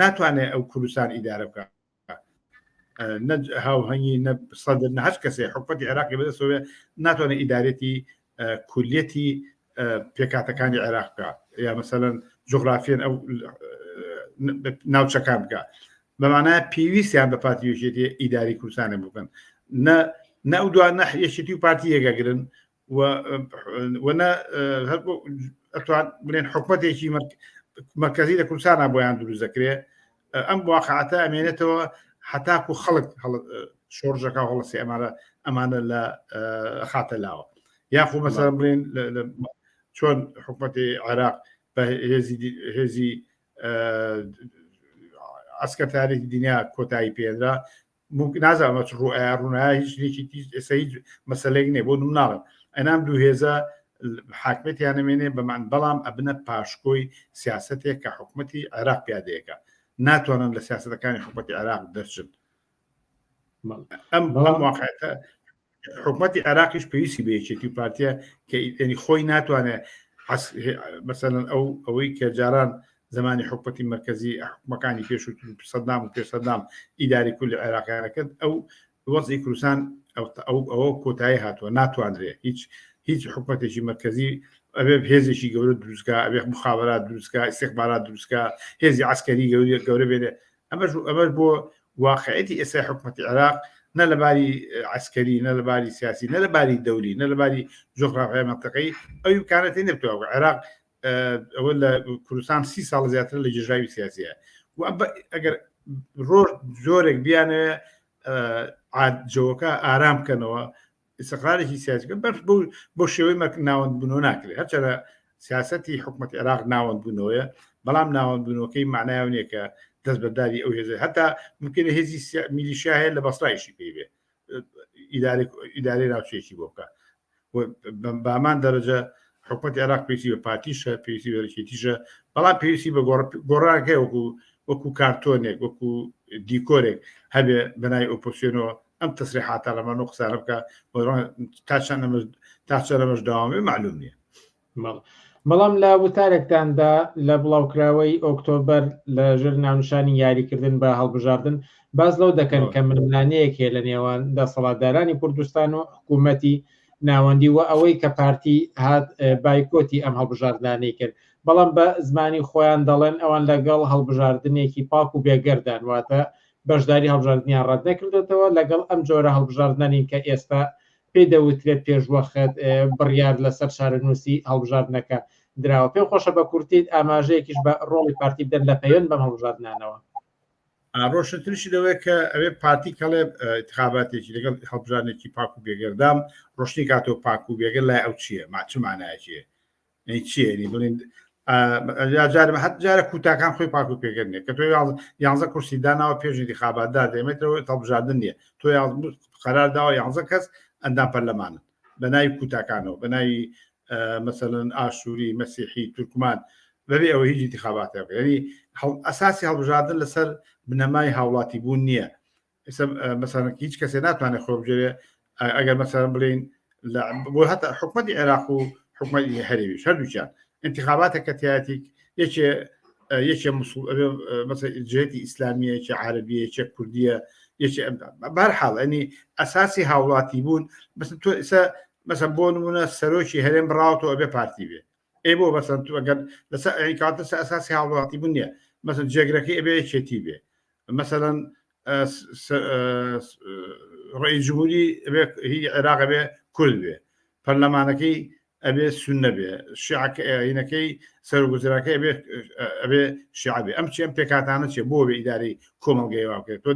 ناتوانێت ئەو کوردستان ئیدارە بکە نە هاوهەنگی نە سەدر نە هەچ کەسێ حکومەتی عێراقی بەدەستەوە ناتوانێت ئیدارەتی کولیەتی پێکاتەکانی عێراق بکە یا مەسەلەن جوغرافیەن ئەو ناوچەکان بکە بەمانە پێویستیان بە پارتی یەکێتی ئیداری کوردستانە بکەن نە نە ئەو دوان نە یەکێتی و پارتی یەکەگرن و نە ئەتوان بڵێن حکومەتێکی مرکزی لە کوردستانە بۆیان دروست دەکرێت ئەم واقعەتە ئەمێنێتەوە هەتاکو خەڵک شۆڕژەکە هەڵسی ئەمانە ئەمانە لە خاتە لاوە یاخو مەسەر بڵێن چۆن حکومەتی عێراق بە هێزی هێزی ئەسکەتارێکی دنیا کۆتایی پێدرا نازانم چ ڕوئیا ڕوونایە هیچ شتێکی تیژ ئێستا هیچ مەسەلەیەک نییە بۆ نمناڵم ئەنام دوو هێزە حاکمێتیان نەمێنێ بەمان بەڵام ئەبنە پاشکۆی سیاستێک کە حکوومەتی عێراق پیادەیەەکە ناتوانن لە سیاستەکانی حکوومەتی عێراق دەرچن ئەم بەڵام واقعەتە حکومەتی عێراقیش پێویستی بە یەکێتی و پارتیە کە یعنی خۆی ناتوانێت مەسەلەن ئەو ئەوەی کە جاران زمانی حکومەتی مرکزی حکومەکانی پێش و سەدام و پێش سەدام ئیداری کولی عێراقیانە کرد ئەو وەزی کوردستان ئەو ئەوە کۆتایی هاتووە ناتوانرێ هیچ هیچ حکومەتێکی مرکزی ئەبێ هێزێکی گەورە دروستکە ئەبێ مخابرات دروستکە ئیسیخبارات دروستکە هێزی عسکەری گەورە گەورە بێنێ ئەمەش ئەمەش بۆ واقعیەتی ئێستای حکومەتی عێراق نە لە باری عسکەری نە لە باری سیاسی نە لە باری دەولی نە لە باری جوغرافیای مەنتەقەی ئەو ئیمکانەتی نەبتووە عێراق ئەوە لە کوردستان سی ساڵ زیاتر لە گێژاوی سیاسیە و ئەگەر ڕۆژ جۆرێک بیانەوێ جەوەکە ئارام بکەنەوە ئیسقرارێکی سیاسی بکەن بەس بۆ بۆ شێوەی مەک ناوەند بوونەوە ناکرێت هەرچەندە سیاسەتی حکومەتی عێراق ناوەند بوونەوەیە بەڵام ناوەند بوونەوەکەی معنایەوە نییە کە دەست بەرداری ئەو هێزە هەتا ممکنە هێزی میلیشیا هەیە لە بەسرایشی پێی بێ ئیدارەی ئیدارەی ناوچەیەکی بۆ بکە بامان دەرەجە حکومەتی عێراق پێویستی بە پارتیشە پێویستی بە یەکێتیشە بەڵام پێویستی بە گۆڕانکەی وەکو وەکو کارتۆنێک وەکو دیکۆرێک هەبێ بەنای ئۆپۆسیۆنەوە ئەم تەسریحاتە لەمە و قسانە بکە تا چەند ئەمەش تا چەند ئەمەش داوام بێ معلوم نییە. بەڵام لە وتارێکتاندا لە بڵاوکراوەی ئۆکتۆبەر لە ژێر ناونیشانی یاریکردن بە هەڵبژاردن باس لەو دەکەن کە ململانێیەک هەیە لە نێوان دەسەڵاتدارانی کوردستان و حکوومەتی ناوەندی و ئەوەی کە پارتی هات بایکۆتی ئەم هەڵبژاردنانەی کرد بەڵام بە زمانی خۆیان دەڵێن ئەوان لەگەڵ هەڵبژاردنێکی پاک و بێگەردان واتە بەشداری هەڵبژاردنیان ڕەت نەکردۆتەوە، لەگەڵ ئەم جۆرە هەڵبژاردنە نین کە ئێستا پێی دەوترێت پێشوەخت بڕیار لەسەر چارەنووسی هەڵبژاردنەکە دراوە. پێم خۆشە بە کورتی ئاماژەیەکیش بە ڕۆڵی پارتی بدەن لە پەیوەند بەم هەڵبژاردنانەوە. ڕۆشنتریشی لەوەیە کە ئەوێ پارتی کەڵێ انتخاباتێکی لەگەڵ هەڵبژاردنێکی پاک و بێگەردام ڕۆشنی کاتەوە پاک و بێگەر لای ئەو چییە ما چ مانایەکی هەیە ئەی چییە یعنی بڵێن جارە هەر جارە کوتاکان خۆی پاک و پێگەر نیە کە تۆ یانزە کورسی داناوە پێش انتخابات دا دەمێتەوە هەڵبژاردن نییە تۆ قەرار داوە یانزە کەس ئەندام پەرلەمانن بە ناوی کوتاکانەوە بە ناوی مەسەلەن ئاشووری مەسیحی تورکمان بەبێ ئەوە هیچ انتخاباتێک بکرێت. یعنی ئەساسی هەڵبژاردن لەسەر بنەمای هاوڵاتی بوون نییە ئێستا مەسەلەن هیچ کەسێ ناتوانێت خۆ بژێرێ ئەگەر مەسەلەن بڵێین بۆ هەتا حکومەتی عێراق و حکومەتی هەرێمیش هەردووکیان انتخاباتە کە تیایەتی یەکێ یەکێ جهتی ئیسلامیە یەکێ عربیە یەکێ کوردیە یەکێ بەرحاڵ ئەنی ئەساسی هاوڵاتی بوون بەس تۆ ئێستا مەسەن بۆ نمونە سەرۆکی هەرێم بڕاوەتەوە ئەبێ پارتی بێ ئێ بۆ مەسەن تو ئەگەر لەسەر ئەی کاتە سەر ئەساسی هاوڵاتی بوون نییە مەسەن جێگرەکەی ئەبێ یەکێتی بێ مەسەلەن ڕئیس جمهوری ئەبێ هی عێراق ئەبێ کورد بێ پەرلەمانەکەی ئەبێ سوننە بێ شیعەکەی سەرۆک وەزیرەکەی ئەبێ ئەبێ شیعە بێ ئەم چی ئەم پێکهاتانە چیە بۆ بێ ئیدارەی کۆمەڵگەی وا بکرێت تۆ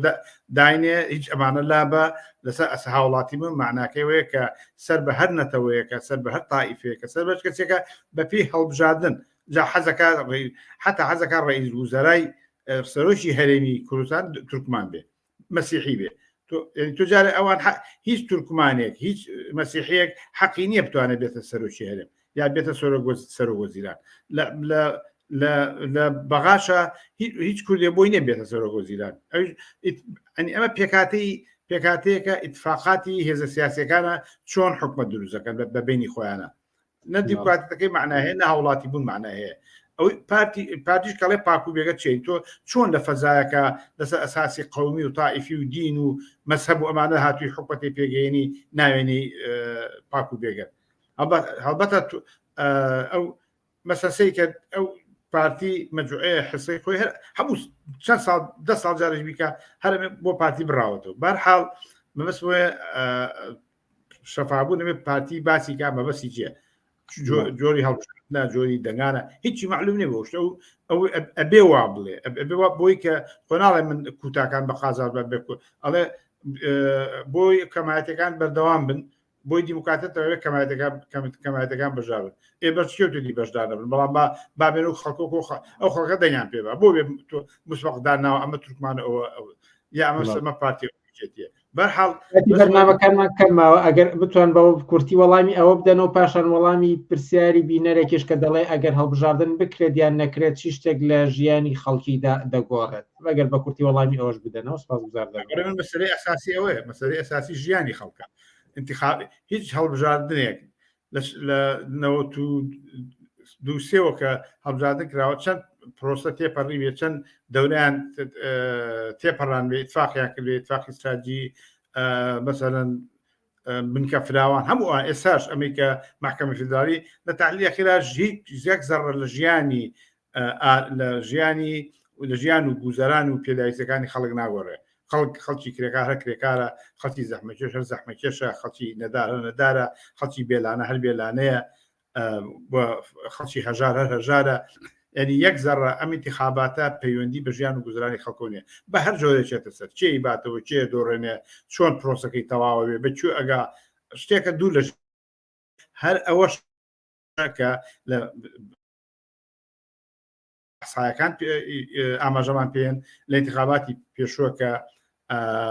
داینێ هیچ ئەمانە لا بە لەسەر ئەس هاوڵاتی من معناکەی وەیە کە سەر بە هەر نەتەوەیەکە سەر بە هەر تائیفەیەکە سەر بە کەسێکە بەپێی هەڵبژاردن جا حەزەکە حتا حەزەکە ڕئیس وزەرای سەرۆکی هەرێمی کوردستان تورکمان بێ مەسیحی بێ تۆ جارێ ئەوان هیچ تورکمانێک هیچ مەسیحیەک حەقی نییە بتوانێت بێتە سەرۆکی هەرێم یا بێتە سەرۆک وەزیران لە بەغاشە هیچ کوردێ بۆی نیە بێتە سەرۆک وەزیران ئەمە پێکاتی پێکاتەیەکە ئیتفاقاتی هێزە سیاسەکانە چۆن حکومت دروستەکەن بە بینی خۆیانە نە دیموکراتەکەی معنای هەیە نە هاوڵاتی بوون معنای هەیە. ئەوەی پارتی پارتیش کەڵێ پاک و بێگە چین تۆ چۆن لە فەزایەکە لەسەر ئەساسی قومی و تائیفی و دین و مەسهب و ئەمانە هاتووی حکومەتی پێگەێنی ناوێنی پاک و بێگە هەڵبەتە ئەو مەسەسەی کە ئەو پارتی مەجوعەیە حسەی خۆی هەر هەموو چەند ساڵ ده ساڵ جارێک بیکە هەر بۆ پارتی بڕاوەتەوە بەرحاڵ مەبەست بۆیە شەفابوو نەبێ پارتی باسی کا مەبەستی چییە جۆری هەڵبژاردنە جۆری دەنگانە هیچی معلوم نییە بۆ شتە ئەو ئەبێ وا بڵێ ئەبێ وا بۆی کە خۆناڵێ من کوتاکان بە قازار بە بێ ئەڵێ بۆی کەمایەتەکان بەردەوام بن بۆی دیموکراتە تەوێت کەمایەتەکان کەمایەتەکان بەشدار بن ئێ بەس کێوتنی بەشدار نەبن بەڵام با بابێن و خەڵکۆک و ئەو خەڵکە دەنگیان پێ بە بۆ بێ مسبقدان ناوە ئەمە تورکمانە ئەوە یا ئەمە سەمە پارتی یەکێتیە بەرحاڵ بەرنامەکانمان کەم ماوە ئەگەر بتوان بەوە کورتی وەڵامی ئەوە بدەنەوە پاشان وەڵامی پرسیاری بینەرێکیش کە دەڵێ ئەگەر هەڵبژاردن بکرێت یان نەکرێت چی شتێک لە ژیانی خەڵکیدا دەگۆڕێت ئەگەر بە کورتی وەڵامی ئەوەش بدەنەوە سپاس گوزار دەبم. من مەسەلەی ئەساسی ئەوەیە مەسەلەی ئەساسی ژیانی خەڵکە انتخاب هیچ هەڵبژاردنێک لە 92 سێوە کە هەڵبژاردن کراوە چەند پرۆسە تێپەڕی بێ چەند دەوریان تێپەڕان بێ اتفاقیان کرد اتفاقی استراتژی مەسەلەن بنکە فراوان هەموو ئێساش ئەمەی کە محکمە فیدرالی لە تحلیل ئەخیرا هیچ یەک زەڕە لە ژیانی لە ژیانی لە ژیان و گوزەران و پێداویستەکانی خەڵک ناگۆڕێ خەڵک خەڵکی کرێکار هەر کرێکارە خەڵکی زەحمەکێش هەر زەحمەکێشە خەڵکی نەدار هەر نەدارە خەڵکی بێلانە هەر بێلانەیە خەڵکی هەژار هەر هەژارە یعنی یەک زەڕە ئەم انتخاباتە پەیوەندی بە ژیان و گوزرانی خەڵکۆ نیە بە هەر جۆرێکێتە سەر چێی باتەوە چێ دۆڕێنێ چۆن پرۆسەکەی تەواوە بێ بە کوێ ئەگا شتێکە دوور لە هەر ئەوەش کە لە سایەکان ئاماژەمان پێێن لە انتخاباتی پێشووە کە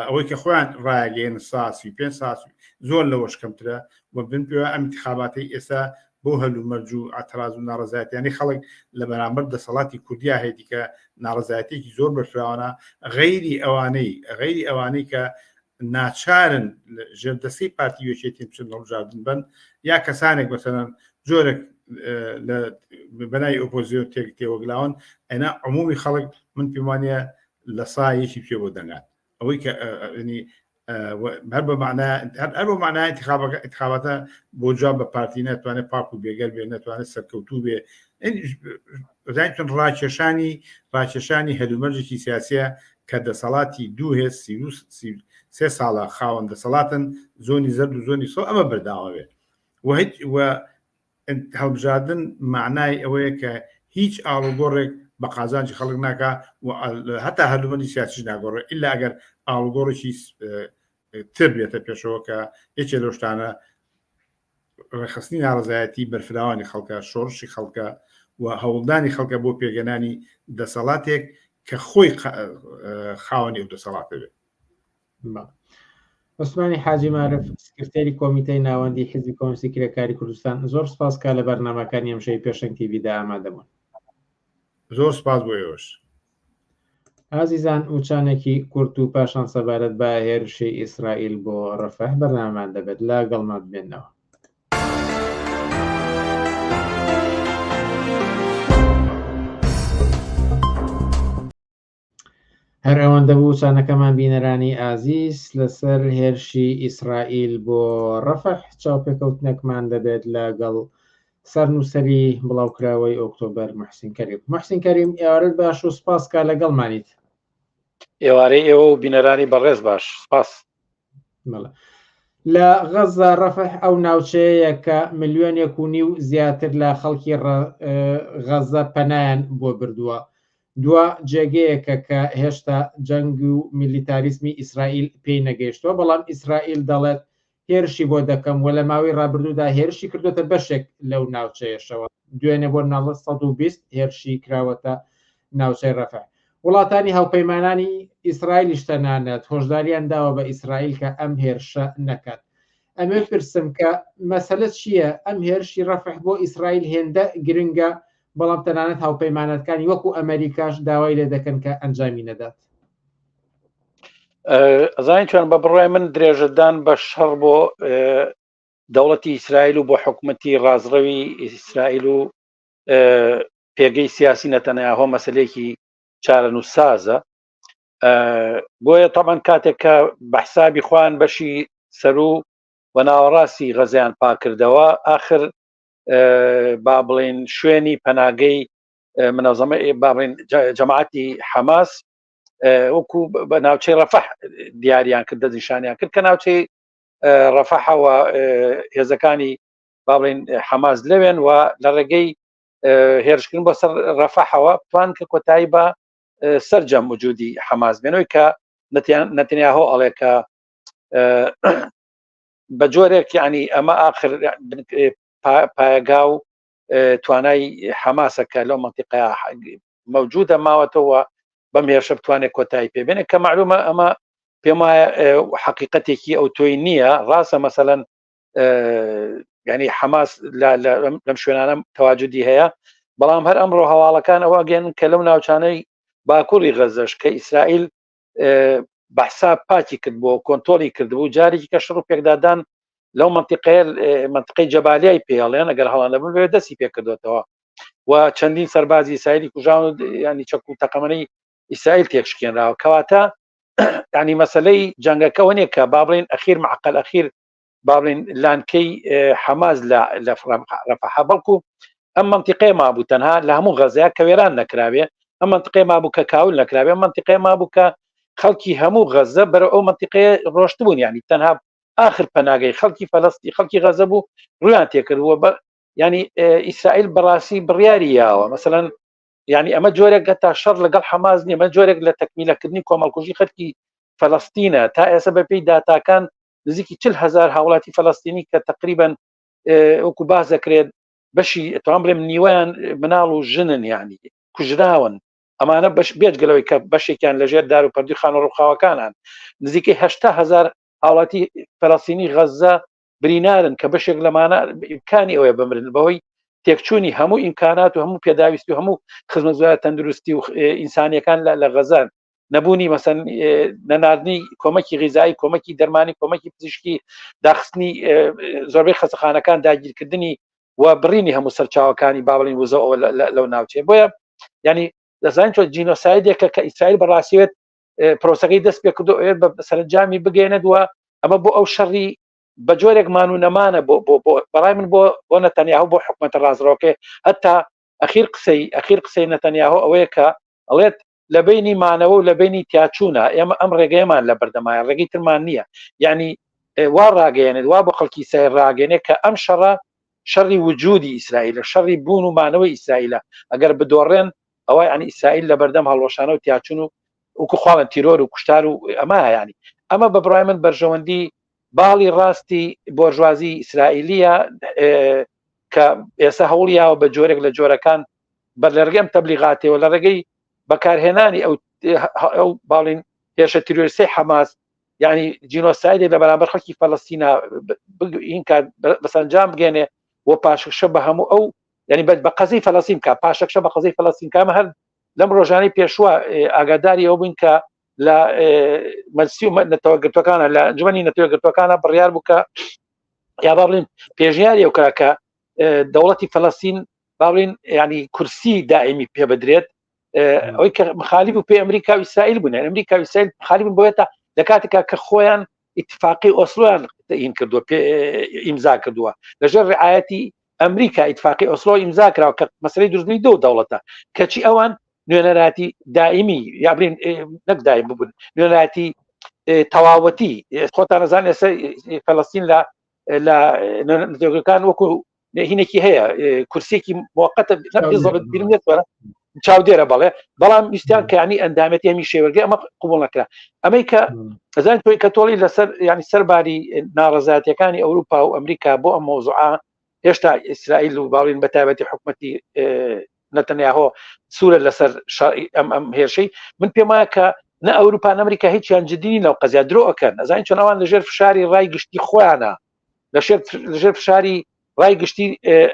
ئەوەی کە خۆیان ڕایگەێن ساسی پێ ساس زۆر لەوەش کەمترە و بن پێ ئەم انتخاباتی ئێستا بۆ هەلومەرج و ئەتراز و ناڕزایەتیانی خەڵک لە بەرامبەر دەسەڵاتی کوردیا هەیە کە ناڕزایەتێکی زۆر بەرفراوانە غەیری ئەوانەی غەیری ئەوانەی کە ناچارن ژێردەسەی پارتی یەکێتی بچن هەڵبژاردن بن یا کەسانێک بەسەرەن جۆرێک لە بەنای ئۆپۆزیۆن تێک تێوەگلاون ئەنا عمومی خەڵک من پێمانە لە سایەکی پێ بۆ دەنگات ئەوەی کە هەر بە معنە هەر بە معنای انتخابەکە انتخاباتە بۆ جواب بە پارتی ناتوانێت پاک و بێگەر بێ ناتوانێت سەرکەوتوو بێ زانیتون ڕاکێشانی ڕاکێشانی هەلومەرجێکی سیاسیە کە دەسەڵاتی دوو هێز 33 ساڵە خاوەن دەسەڵاتن زۆنی زەرد و زۆنی سۆ ئەمە بەرداوە بێت و هیچ و هەڵبژاردن معنای ئەوەیە کە هیچ ئاڵوگۆڕێک بە قازانجی خەڵک ناکا و هەتا هەلومەرجی سیاسیش ناگۆڕێ ئیلا ئەگەر ئاڵوگۆڕێکی تر بێتە پێشەوە کە یەکێ لەو شتانە ڕێکخستنی ناڕەزایەتی بەرفراوانی خەڵکە، شۆڕشی خەڵکە و هەوڵدانی خەڵکە بۆ پێگەنانی دەسەڵاتێک کە خۆی خاوەنی ئەو دەسەڵاتە بێت. عوسمانی حاجی مارف سکرتێری کۆمیتەی ناوەندی حیزبی کۆمۆنیستی کرێکاری کوردستان زۆر سپاس کە لە بەرنامەکانی ئەمشەوی پێشەنگ تیڤیدا ئامادە بوون. زۆر سپاس بۆ ئێوەش. ئازیزان وچانێکی کورت و پاشان سەبارەت بە هێرشی ئیسرائیل بۆ ڕەفەح بەرنامەمان دەبێت لە گەڵمان بمێنەوە. هەر ئەوەندە بوو وچانەکەمان بینەرانی ئازیز لەسەر هێرشی ئیسرائیل بۆ ڕەفەح چاوپێکەوتنێکمان دەبێت لەگەڵ سەرنووسەری بڵاوکراوەی ئۆکتۆبەر محسین کەریم. محسین کەریم ئێوارەت باش و سپاس کە لەگەڵمانیت. ئێوارەی ئێوە و بینەرانی بەڕێز باش سپاس. بەڵێ. لە غەززە ڕەفح ئەو ناوچەیەیە کە ملیۆنێک و نیو زیاتر لە خەڵکی غەززە پەنایان بۆ بردووە. دوا جێگەیەکە کە هێشتا جەنگ و میلیتاریزمی ئیسرائیل پێی نەگەیشتووە، بەڵام ئیسرائیل دەڵێت هێرشی بۆ دەکەم و لە ماوەی ڕابردوودا هێرشی کردووەتە بەشێک لەو ناوچەیەشەوە. دوێنێ بۆ ناڵە 120 هێرشی کراوەتە ناوچەی ڕەفح. وڵاتانی هاوپەیمانانی ئیسرائیلیش تەنانەت هۆشداریان داوە بە ئیسرائیل کە ئەم هێرشە نەکات. ئەمەوێت پرسم کە مەسەلە چییە ئەم هێرشی ڕەفح بۆ ئیسرائیل هێندە گرنگە بەڵام تەنانەت هاوپەیمانەتکانی وەکو ئەمەریکاش داوای لێ دەکەن کە ئەنجامی نەدات؟ ئەزانی چۆن بە بڕای من درێژەدان بە شەڕ بۆ دەوڵەتی ئیسرائیل و بۆ حکوومەتی ڕازڕەوی ئیسرائیل و پێگەی سیاسی نەتەنیاهۆ مەسلەیەکی چارەنووسسازە بۆیە تەمان کاتێک کە بە حسابی خۆیان بەشی سەرو و ناوەڕاستی غەزیان پاکردەوە ئاخر با بڵین شوێنی پەناگەی منەزەمە با بڵین جەماعەتی حەماس وەکو بە ناوچەی ڕەفەح دیاریان کرد دەستنیشانیان کرد کە ناوچەی ڕەفەحەوە هێزەکانی با بڵین حەماس لەوێن و لە ڕێگەی هێرشکردن بۆ سەر ڕەفەحەوە توان کە کۆتایی بە سەرجەم وجودی حەماس بێنەوەی کە نەتنیاهۆ ئەڵێ کە بە جۆرێک یعنی ئەمە ئاخر پایەگا و توانای حەماسە کە لەو منتیقەیە مەوجودە ماوەتەوە بەم هێرشە بتوانێت کۆتایی پێبێنێت کە معلومە ئەمە پێم وایە حقیقەتێکی ئەو تۆی نییە ڕاستە مەسەەن ینی حەماس لەم شوێنانە تەواجدی هەیە بەڵام هەر ئەمڕۆ هەواڵەکان ئەوە گەن کە لەو ناوچانەی باکووری غەزەش کە ئیسرائیل بەحساب پاکی کرد بۆ کۆنتۆلی کردبوو جارێکی کە شڕ و پێکدادان لەو منتیقەیە منتیقەی جەبالیای پێڵێن ئەگەر هەڵان لەبن بێ دەستی پێکردوێتەوە و چەندین سەربازی ئیسرائیلی کوژاون ینی چەک و تەقەمەنی ئیسرائیل تێکشکێنراوە کەواتە ینی مەسلەی جەنگەکەەوە نیە کە با بڵێن ئەخیر معقل ئەخیر با بڵێن لانکەی حەماس لە لە ڕەفەحە بەڵکو ئەم منتیقەیە مابوو تەنها لە هەموو غەزەیە کە وێران نەکراوێ ئەم منتیقەیە مابوو کە کاول نەکراوێ ئەم منتیقەیە مابوو کە خەڵکی هەموو غەزە بەرەو ئەو منتیقەیە ڕۆشتبوون یعنی تەنها ئاخر پەناگەی خەڵکی فەلەستی خەڵکی غەزە بوو ڕویان تێکردووە بە ینی ئیسرائیل بەڕاستی بڕیاری یاوە مەسەەن یعنی ئەمە جۆرێک تا شەڕ لەگەڵ حەماس نیە ئەمە جۆرێک لە تەکمیلەکردنی کۆمەڵکوژی خەڵکی فەلەستینە تا ئێستا بەپێی داتاکان نزیکی 40 هزار هاوڵاتی فەلەستینی کە تقریبا وەکو باس دەکرێت بەشی توان بڵێم نیوەیان مناڵ و ژنن یعنی کوژراون ئەمانە بەش بێجگەلەوەی کە بەشێکیان لەژێر دار و پەردوی خانە ڕووخاوەکانان نزیکەی 80 هزار هاوڵاتی فەلەستینی غەزە برینارن کە بەشێک لەمانە ئیمکانی ئەوەیە بمرن بەهۆی تێکچوونی هەموو ئیمکانات و هەموو پێداویستی و هەموو خزمەتگوزاری تەندروستی و ئینسانیەکان لە غەزان نەبوونی مەسەن نەناردنی کۆمەکی غیزایی کۆمەکی دەرمانی کۆمەکی پزیشکی داخستنی زۆربەی خەسەخانەکان داگیرکردنی و بڕینی هەموو سەرچاوەکانی با بڵین وزە لەو ناوچەیە بۆیە ینی دەزانین چۆن جینۆسایدێکە کە ئیسرائیل بەڕاستیێت پرۆسەکەی دەست پێ کردو ئەوێت بە سەرنجامی بگەێنێت وە ئەمە بۆ ئەو شەڕی بە جۆرێک مان و نەمانە بۆ بۆ بۆ بەڕای من بۆ بۆ نەتەنیاهۆ بۆ حکومەتە ڕازڕەوەکەی هەتا ئەخیر قسەی ئەخیر قسەی نەتەنیاهۆ ئەوەیە کە ئەڵێت لە بینی مانەوە و لە بینی تیاچوونە ئێمە ئەم ڕێگەیەمان لە بەردەمایە ڕێگەی ترمان نییە یعنی وا ڕاگەیەنێت وا بۆ خەڵکی سای ڕاگەێنێت کە ئەم شەڕە شەڕی وجودی ئیسرائیلە شەڕی بوون و مانەوەی ئیسرائیلە ئەگەر بدۆڕێن ئەوە ینی ئیسرائیل لە بەردەم هەڵوەشانە و تیاچون و وکو خواڵن تیرۆر و کوشتار و ئەمە ینی ئەمە بە بڕای من بەرژەوەندی باڵی ڕاستی بۆرژوازی ئیسرائیلیە کە ئێستا هەوڵیاوە بە جۆرێک لە جۆرەکان بە لە ڕێگەی ئەم تەبلیغاتەوە لە ڕێگەی بەکارهێنانی ئەو ئەو باڵین هێرشە تیرۆریستی حەماس یعنی جینۆسایدێک لە بەرامبەر خەڵکی فەلەستینا این کات بەسەرنجام بگەێنێ و پاشەکشە بە هەموو ئەو یعنی بە قەزی فەلەستین کا پاشەکشە بە قەزی فەلەستین کامە هەر لەم ڕۆژانەی پێشوە ئاگاداری ئەو بووین کە لە مەجلسی و نەتەوە گرتوەکانە لە ئەنجومەنی نەتەوە گرتوەکانە بڕیار بوو کە یا با بڵێن پێشنیاری ئەو کرا کە دەوڵەتی فەلەستین با بڵێن ینی کورسی دائمی پێ بدرێت ئەوەی کە مخالیف و پێ ئەمریکا و ئیسرائیل بوون ئەمریکا و ئیسرائیل مخالیف بۆیە لە کاتێکا کە خۆیان ئیتفاقی ئۆسلۆیان ئین کردووە ئیمزا کردووە لەژێر ڕعایەتی ئەمریکا ئیتفاقی ئۆسلۆ ئیمزا کراوە کە مەسەلەی دروستبوونی دوو دەوڵەتە کەچی ئەوان نوێنەراتی دائمی یا بڵێن نەک دایم ببوون نوێنەراتی تەواوەتی خۆتان نەزان ئێستا فەلەستین لە لە نەتەوەکان وەکو هینێکی هەیە کورسێکی موقتە بیرم نێت چاودێرە بەڵێ بەڵام ویستیان کەیانی ئەندامێتی هەمی شێوەگە ئەمە قوبڵ نەکرا ئەمەی کە ئەزان تۆی کە تۆڵی لەسەر ینی سەرباری ناڕزاتەکانی ئەوروپا و ئەمریکا بۆ ئەم مۆزوعە هێشتا ئیسرائیل و باڵین بە تایبەتی حکوومەتی نەتەنیاهۆ سوورە لەسەر ئەم ئەم هێرشەی من پێم وایە کە نە ئەوروپا ئەمریکا هیچیان جددی لەو قەزیا درۆ ئەکەن ئەزانین چۆن ئەوان لەژێر فشاری ڕای گشتی خۆیانە لەژێر فشاری ڕای گشتی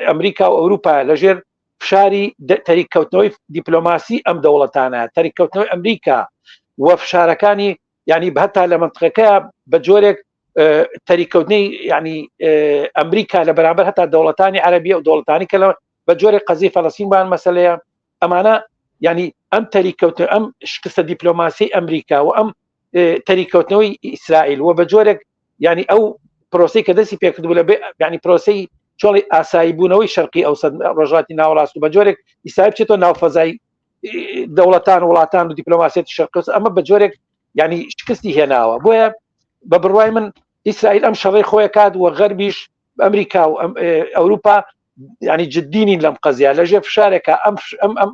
ئەمریکا و ئەوروپا لەژێر فشاری تەریککەوتنەوەی دیپلۆماسی ئەم دەوڵەتانە تەریککەوتنەوەی ئەمریکا و فشارەکانی ینی هەتا لە منطقەکە بە جۆرێک تەریککەوتنی ینی ئەمریکا لە بەرامبەر هەتا دەوڵەتانی عەربیە و دەوڵەتانی کە لە بە جۆرێک قەزی فەلەستین بان مەسلەیە. ئەمانە ینی ئەم تەریکەوتن ئەم شکستە دیپلۆماسی ئەمریکا و ئەم تەریکەوتنەوەی ئیسرائیل و بە جۆرێک ینی ئەو پرۆسی کە دەستی پێکردبوو لە ینی پرۆسی چۆڵی ئاسایی بوونەوەی شەرقی ئەو ڕۆژاتی ناوەڕاست و بە جۆرێک ئیسرائیل بچێتەوە ناو فەزای دەوڵەتان وڵاتان و دیپلۆماسیەتی شەرقس ئەمە بە جۆرێک ینی شکستی هێناوە بۆیە بە بڕوای من ئیسرائیل ئەم شەڕی خۆی کات و غەربیش ئەمریکا و ئەوروپا ینی جددینین لەم قەزیە لەژێر فشارێکە ئەم ئەم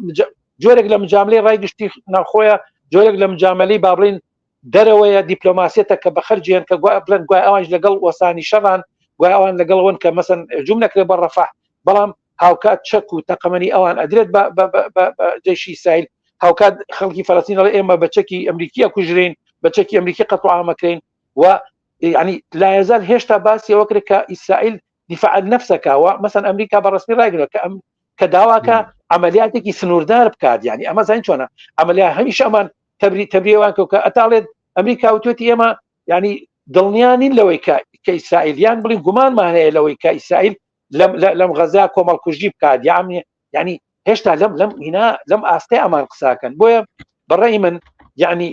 جۆرێک لە مجاملەی ڕای گشتی ناوخۆیە جۆرێک لە مجاملەی با بڵین دەرەوەیە دیپلۆماسیەتە کە بە خەرجیان کە گوای بڵێن گوای ئەوانش لەگەڵ وەسانی شەڕان گوای ئەوان لەگەڵ ئەوەن کە مەسەن هجوم نەکرێت بە ڕەفەح بەڵام هاوکات چەک و تەقەمەنی ئەوان ئەدرێت بە جەیشی ئیسرائیل هاوکات خەڵکی فەلەستین ئەڵێ ئێمە بە چەکی ئەمریکی ئەکوژرین بە چەکی ئەمریکی قەتڵ عامەکرین و ینی لایەزال هێشتا باسی ئەوە کرد کە ئیسرائیل دیفاع نەفسەکە و مەسەن ئەمریکا بە ڕسمی ڕایگرە کە ئەم کە داواکە عملیاتێکی سنووردار بکات یعنی ئەمە زانین چۆنە عملیا هەمیشە ئەمان تەبری تەبریوان کە ئەتاڵێت ئەمریکا وتوێتی ئێمە ینی دڵنیا نین لەوەی کە کە ئیسرائیل یان بڵین گومانمان هەیە لەوەی کە ئیسرائیل لەم لەم غەزا کۆمەڵکوژی بکات یان ینی هێشتا لەم لەم هینا لەم ئاستەی ئەمان قساکەن بۆیە بەڕێی من یعنی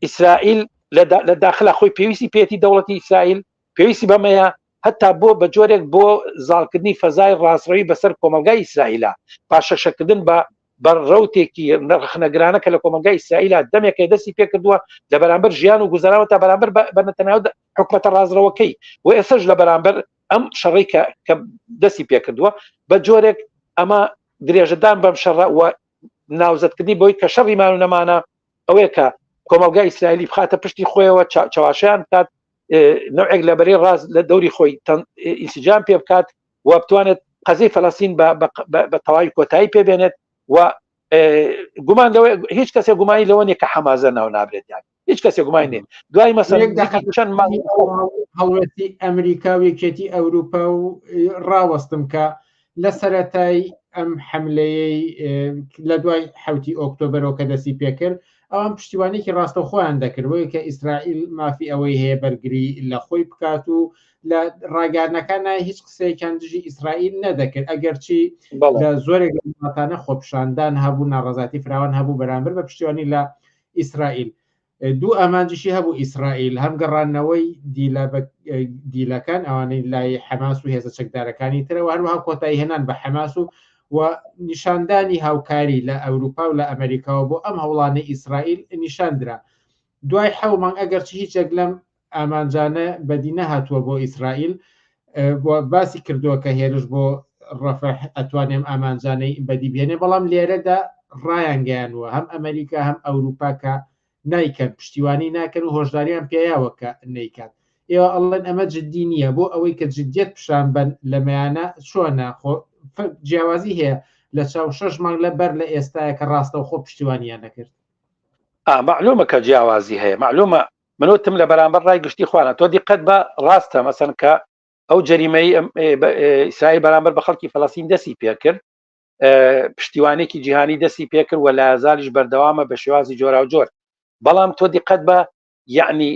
ئیسرائیل لە داخلا خۆی پێویستی پێێتی دەوڵەتی ئیسرائیل پێویستی بەمەیە هەتا بۆ بە جۆرێک بۆ زاڵکردنی فەزای ڕاستڕەوی بەسەر کۆمەلگای ئیسرائیلا پاشەشەکردن بە بە ڕوتێکی ڕخنەگرانە کە لە کۆمەلگای ئیسرائیلا دەمێکە دەستی پێکردووە لە بەرامبەر ژیان و گوزەراوە تا بەرامبەر بە نەتەنیاهۆ حکومەتە ڕازڕەوەکەی و ئێستاش لە بەرامبەر ئەم شەڕی کە کە دەستی پێکردووە بە جۆرێک ئەمە درێژەدان بەم شەڕە و ناوزەدکردنی بۆی کە شەڕی مان و نەمانە ئەوەیە کە کۆمەلگای ئیسرائیلی بخاتە پشتی خۆیەوە چاواشیان بکات نوعێک لە بەرەی ڕاست لە دەوری خۆی ئینسجام پێ بکات و بتوانێت قەزیەی فەلەستین بە تەواوی کۆتایی پێبێنێت و گومان لەوە هیچ کەسێک گومانی لەوە نیە کە حەمازە ناو نابرێت یان هیچ کەسێک گومانی نیە دوای مەسەن چەند مانگ هەڵوێستی ئەمریکا و یەکێتی ئەوروپا و ڕاوەستم کە لە سەرەتای ئەم حملەیەی لە دوای حوتی ئۆکتۆبەرەوە کە دەستی پێکرد ئەوان پشتیوانێکی ڕاستەوخۆیان دەکرد بۆیە کە ئیسرائیل مافی ئەوەی هەیە بەرگری لە خۆی بکات و لە ڕاگەیاندنەکانە هیچ قسەیەکیان دژی ئیسرائیل نەدەکرد ئەگەرچی لە زۆرێک لە وڵاتانە خۆپیشاندان هەبوو ناڕەزاتی فراوان هەبوو بەرامبەر بە پشتیوانی لە ئیسرائیل دوو ئامانجیشی هەبوو ئیسرائیل هەم گەڕانەوەی دیلە دیلەکان ئەوانەی لای حەماس و هێزە چەکدارەکانی ترەوە هەروەها کۆتایی هێنان بە حەماس و و نیشاندانی هاوکاری لە ئەوروپا و لە ئەمریکاوە بۆ ئەم هەوڵانەی ئیسرائیل نیشاندرا دوای حەو مانگ ئەگەرچی هیچێک لەم ئامانجانە بەدی نەهاتووە بۆ ئیسرائیل باسی کردووە کە هێرش بۆ ڕەفح ئەتوانێ ئەم ئامانجانەی بەدی بهێنێ بەڵام لێرەدا ڕایانگەیانوە هەم ئەمریکا هەم ئەوروپا کە نیکەن پشتیوانی ناکەن و هۆشداریان پیاوە کە نیکات ئێوە ئەڵێن ئەمە جددی نییە بۆ ئەوەی کە جدیت پیشان بن لەمەیانە چۆنە خۆ جیاوازی هەیە لە چاو شەش مانگ لە بەر لە ئێستاە کە ڕاستەوخۆ پشتیوانیان نەکرد معلومە کە جیاوازی هەیە معلومە من وتم لە بەرامبەر ڕای گشتی خوانە تۆ دیقەت بە ڕاستە مەسەن کە ئەو جەریمەی ئیسرائیل بەرامبەر بە خەڵکی فەلەستین دەستی پێکرد پشتیوانێکی جیهانی دەستی پێکرد و لازالیش بەردەوامە بە شێوازی جۆراوجۆر بەڵام تۆ دیقەت بە یعنی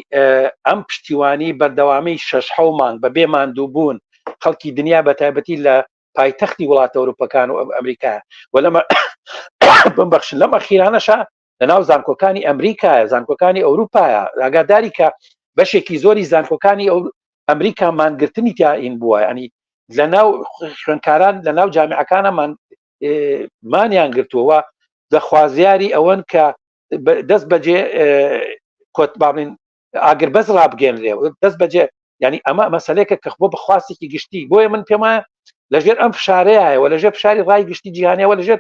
ئەم پشتیوانی بەردەوامی شەش حەو مانگ بە بێ ماندووبوون خەڵکی دنیا بە تایبەتی لە پایتەختی وڵاتە ئەوروپەکان و ئەمریکا و لەمە بمبەخشن لەم ئەخیرانەشە لەناو زانکۆکانی ئەمریکایە زانکۆکانی ئەوروپایە ئاگاداری کە بەشێکی زۆری زانکۆکانی ئەو ئەمریکا مانگرتنی تیاین بووە ینی لە ناو خوێنکاران لە ناو جامیعەکانە مانیان گرتووە دەخوازیاری ئەوەن کە دەست بەجێ کۆت بابلین ئاگر بەس ڕابگەێنرێ دەست بەجێ ینی ئەمە مەسلێکە کە بۆ بەخواستێکی گشتی بۆیە من پێم وایە لەژێر ئەم فشارەیە و لەژێر فشاری ڕای گشتی جیهانیەوە لەژێر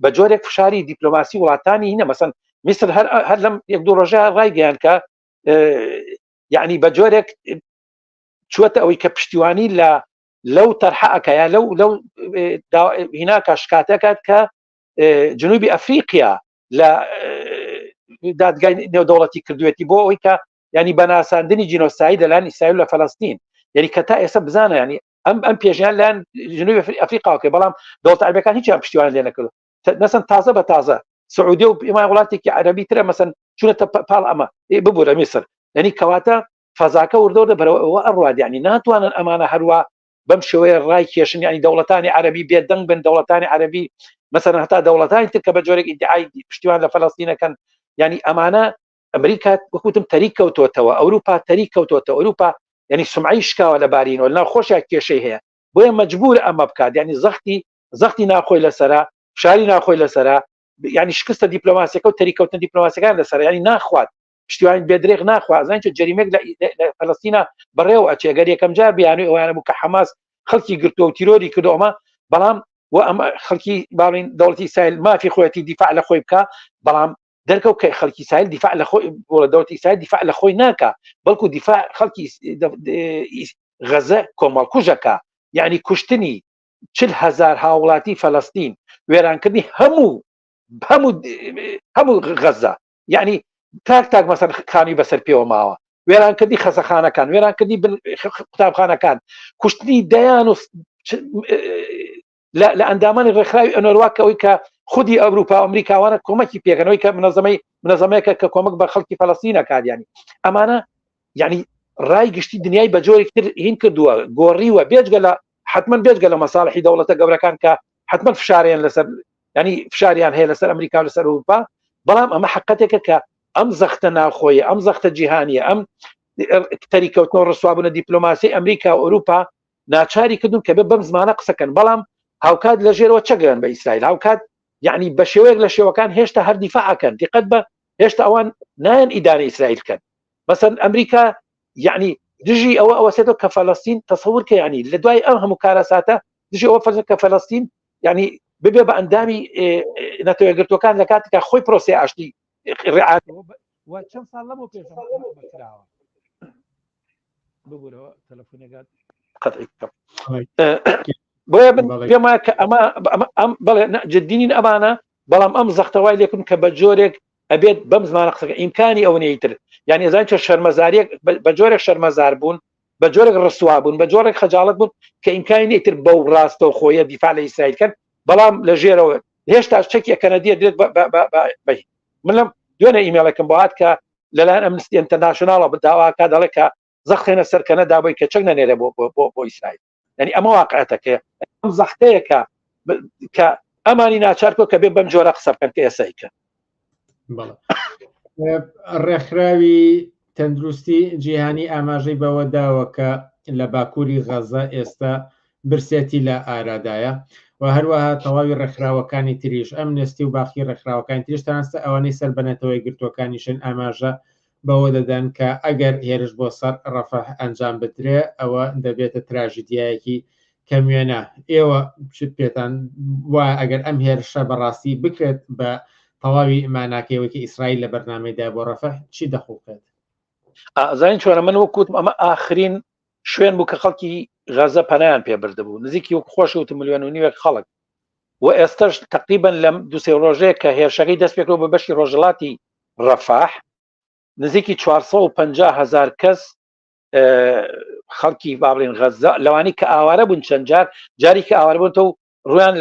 بە جۆرێک فشاری دیپلۆماسی وڵاتانی هینە مەسەن میسر هەر هەر لەم یەک دوو ڕۆژە ڕایگەیان کە یعنی بە جۆرێک چوەتە ئەوەی کە پشتیوانی لە لەو تەرحە ئەکا یا لەو لەو هیناکە شکاتەکات کە جنوبی ئەفریقیا لە دادگای نێودەوڵەتی کردوێتی بۆ ئەوەی کە ینی بەناساندنی جینۆساید لەلایەن ئیسرائیل لە فەلەستین یعنی کە تا ئێستا بزانە ینی ئەم ئەم پێشیان لایەن جنوبی ئەفریقاکە بەڵام دەوڵەتە عەرەبەکان هیچیان پشتیوان لێ نەکرد مەسەن تازە بە تازە سعودیە و ئێمە وڵاتێکی عەرەبی ترە مەسەن چونەتە پاڵ ئەمە ببوورە میسر یعنی کەواتە فەزاکە وردەوردە بەرەوە ئەوە ئەڕوات یعنی ناتوانن ئەمانە هەروە. بەم شێوەیە ڕای کێشن یعنی دەوڵەتانی عەربی بێدەنگ بن دەوڵەتانی عەربی مەسەلەن هەتا دەوڵەتانی تر کە بە جۆرێک ئیدعای پشتیوان لە فەلەستینەکەن یعنی ئەمانە ئەمریکا وەکوتم تەریک کەوتۆتەوە ئەوروپا تەریک کەوتۆتە ئەوروپا یعنی سمعی شکاوە لە بارینەوە لەناو خۆشیا کێشەی هەیە بۆیە مەجبور ئەمە بکات یعنی زەختی زەختی ناخۆی لەسرە فشاری ناخۆی لەسرە یعنی شکستە دیپلۆماسیەکە و تەریکەوتن دیپلۆماسیەکان لەسەر یعنی ناخوات پشتیوانی بێدرێغ ناخوازن چ جەریمێک لە فەلەستینا بەڕێوە ئەچێ گەر یەکەم جار بیانوی ئەویانە بوو کە حەماس خەڵکی گرتووە و تیرۆری کردو ئەمە بەڵام و ئەمە خەڵکی باڵین دەوڵەتی ئیسرائیل مافی خۆیەتی دیفاع لە خۆی بکە بەڵام دەرکەوت کە خەڵکی ئیسرائیل دیفاع لە خۆی بۆ دەوڵەتی ئیسرائیل دیفاع لە خۆی ناکا بەڵکو دیفاع خەڵکی غەزە کۆمەڵکوژەکە یعنی کوشتنی 40 هزار هاوڵاتی فەلەستین وێرانکردنی هەموو هەموو هەموو غەزە یعنی تاک تاک مەسەر خانووی بەسەر پێوە ماوە وێرانکردنی خەسەخانەکان وێرانکردنی قوتابخانەکان کوشتنی دەیان و لە ئەندامانی ڕێکخراوی ئەنۆروا کە ئەوی کە خودی ئەوروپا و ئەمریکاوانە کۆمەکی پێکەنەوەی کە منەزەمەی منەزەمەیەکە کە کۆمەک بە خەڵکی فەلەستینە کاریانی ئەمانە یعنی ڕای گشتی دنیای بە جۆرێک تر هین کردووە گۆڕیوە بێجگە لە حتمما بێجگە لە مەساڵحی دەوڵەتە گەورەکان کە حتمما فشاریان لەسەر ینی فشاریان هەیە لەسەر ئەمریکا و لەسەر ئەوروپا بەڵام ئەمە حقەتێکە کە ئەم زەختە ناوخۆیە ئەم زەختە جیهانیە ئەم تەریکەوتنەوە ڕسوابوونە دیپلۆماسی ئەمریکا و ئەوروپا ناچاری کردون کە بێ بەم زمانە قسەکەن بەڵام هاوکات لە ژێرەوە چەگەن بە ئیسرائیل هاوکات یعنی بە شێوەیەک لە شێوەکان هێشتا هەر دیفاعکەن دیقەت بە هێشتا ئەوان نایەن ئیدانە ئیسرائیل کەن مەسەن ئەمریکا یعنی دژی ئەوە ئەوەسێتەوە کە فەلەستین تەسەور کە یعنی لە دوای ئەم هەموو کارەساتە دژی ئەوە فەرزە کە فەلەستین یعنی ببێ بە ئەندامی نەتەوە یەکگرتووەکان لە کاتێکا خۆی پرۆسەی ئاشتی ڕعات و چەند ساڵ لەمەو پێش کراوە ببورەوە تەلەفۆنێکات قەتعی بکەم بۆیە من پێم وایە کە ئەمە ئەم بەڵێ جددینین ئەمانە بەڵام ئەم زەختەوای لێکم کە بە جۆرێک ئەبێت بەم زمانە قسەکە ئیمکانی ئەوە نییە تر یعنی ئەزان چۆ شەرمەزاریەک بە جۆرێک شەرمەزار بوون بە جۆرێک ڕسوا بوون بە جۆرێک خەجاڵەت بوون کە ئیمکانی نییە تر بەو ڕاستەوخۆیە دیفاع لە ئیسرائیل کەن بەڵام لە ژێرەوە هێشتا چەکی کەنەدیە درێت بە من لەم دوێنێ ئیمێڵێکم بۆ هات کە لەلایەن ئەمنستی ئینتەرناشناڵە داواکە دەڵێ کە زەختێنە سەر کەنەدا بۆی کە چەک نەنێرێ بۆ بۆ بۆ ئیسرائیل یعنی ئەمە واقعەتەکەیە ئەم زەختەیە کە کە ئەمانی ناچار کۆ کە بێ بەم جۆرە قسە بکەن کە ئێستا کە ڕێکخراوی تەندروستی جیهانی ئاماژەی بەوە داوە کە لە باکووری غەزە ئێستا برسێتی لە ئارادایە و هەروەها تەواوی ڕێکخراوەکانی تریش ئەمنستی و باقی ڕێکخراوەکانی تریش تەنانەت ئەوانەی سەر بە نەتەوە یەکگرتووەکانیشن ئاماژە بەوە دەدەن کە ئەگەر هێرش بۆ سەر ڕەفەح ئەنجام بدرێ ئەوە دەبێتە تراژیدیایەکی کەموێنە. ئێوە چ پێتان وایە ئەگەر ئەم هێرشە بەڕاستی بکرێت بە تەواوی ماناکەیەوەی کە ئیسرائیل لە بەرنامەیدایە بۆ ڕەفەح چی دەخوڵقێت؟ ئازانین چۆنە من وەک وتم ئەمە ئاخرین شوێن بوو کە خەڵکی غەزە پەنایان پێ بردبوو نزیکی وەک خۆش وتم ملیۆن و نیوێک خەڵک و ئێستاش تقریبا لەم دوسێ ڕۆژەیە کە هێرشەکەی دەست پێکرد بە بەشی ڕۆژهەڵاتی ڕەفاح نزیکی 450 هزار کەس خەڵکی با بڵێن غەزە لەوانی کە ئاوارە بوون چەند جار جاری کە ئاوارە بوون و ڕویان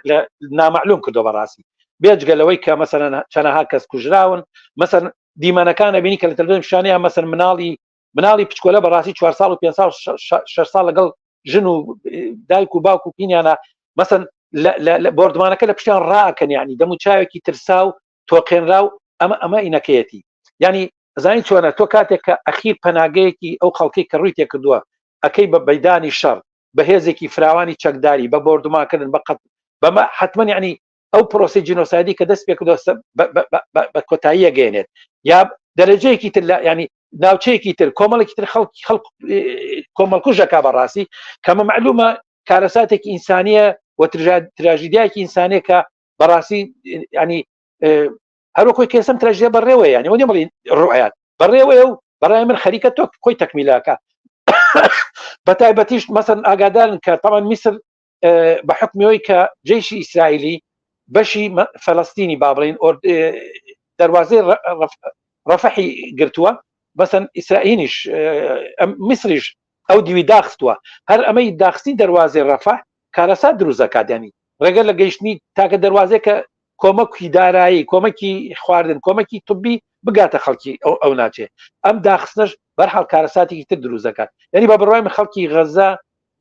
لە نامەعلوم کردو بەڕاستی بێجگە لەوەی کە مەسەلەن چەنەها کەس کوژراون مەسەن دیمەنەکان ئەبینی کە لە تەلەڤیزیۆن پیشانیان مەسەن مناڵی مناڵی پچکۆلە بەڕاستی 4 ساڵ و 5 ساڵ 6 ساڵ لەگەڵ ژن و دایک و باوک و پینیانە مەسەن لە بۆردمانەکە لە پشتیان ڕاکەن یعنی دەم و چاوێکی ترسا و تۆقێنرا و ئەمە ئەمە ئینەکەیەتی یعنی زانی چۆنە تۆ کاتێک کە ئەخیر پەناگەیەکی ئەو خەڵکی کە ڕووی تێکردووە ئەەکەی بە بەیدانی شەڕ بە هێزێکی فراوانی چەکداری بە بۆردومانکردن بە قەت بەمە حتمما یعنی ئەو پرۆسی جینۆسایدی کە دەست پێکردووە بە کۆتاییە گەێنێت یا دەرەجەیەکی تر لە ینی ناوچەیەکی تر کۆمەڵێکی تر خەڵکی خەڵک کۆمەڵکوژەکە بەڕاستی کەمە معلومە کارەساتێکی ئینسانیە و تراژیدیایەکی ئینسانیە کە بەڕاستی ینی هەروەکۆی کەسم تراژیدیا بەڕێوە ینی وە بڵین ڕوعات بەڕێوەیە و بەڕای من خەریکە تۆ خۆی تەکمیلاکە بە تایبەتیش مەسەن ئاگادارن کە تاوان میسر بە حکمیەوەی کە جەیشی ئیسرائیلی بەشی فەلەستینی با بڵین دەواازەی ڕەفەحی گرتووە بەسەن ئیسرائیلیش میسریش ئەو دیوی داخستووە هەر ئەمەی داخستی دەواازەی ڕەفە کارەسات دروست دەکات ینی ڕێگە لە گەیشتنی تاکە دەواازەیە کە کۆمەکی دارایی کۆمەکی خواردن کۆمەکی طبی بگاتە خەڵکی ئەو ئەو ناچێ ئەم داخستنەش بەرحاڵ کارەساتێکی تر دروست دەکات یعنی بە بڕوای من خەڵکی غەزە.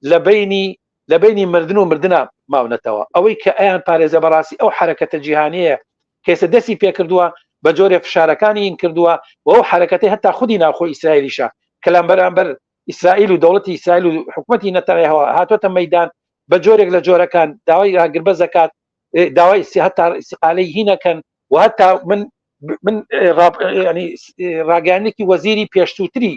لە بینی لە بینی مردن و مردنا ماونەتەوە ئەوەی کە ئەیان پارێزە بەڕاستی ئەو حرەکەتە جیهانیەیە کە ئێستا دەستی پێکردووە بە جۆرێ فشارەکانی این کردووە و ئەو حرەکەتی هەتا خودی ناوخۆی ئیسرائیلیشە کە لەم بەرامبەر ئیسرائیل و دەوڵەتی ئیسرائیل و حکوومەتی نەتەنیاهۆ هاتۆتە مەدان بە جۆرێک لە جۆرەکان داوای ئاگربەست دەکات داوای هەتا ئیسقالەی هینەکەن و هەتا من من ینی ڕاگەیانێکی وەزیری پێشتوتری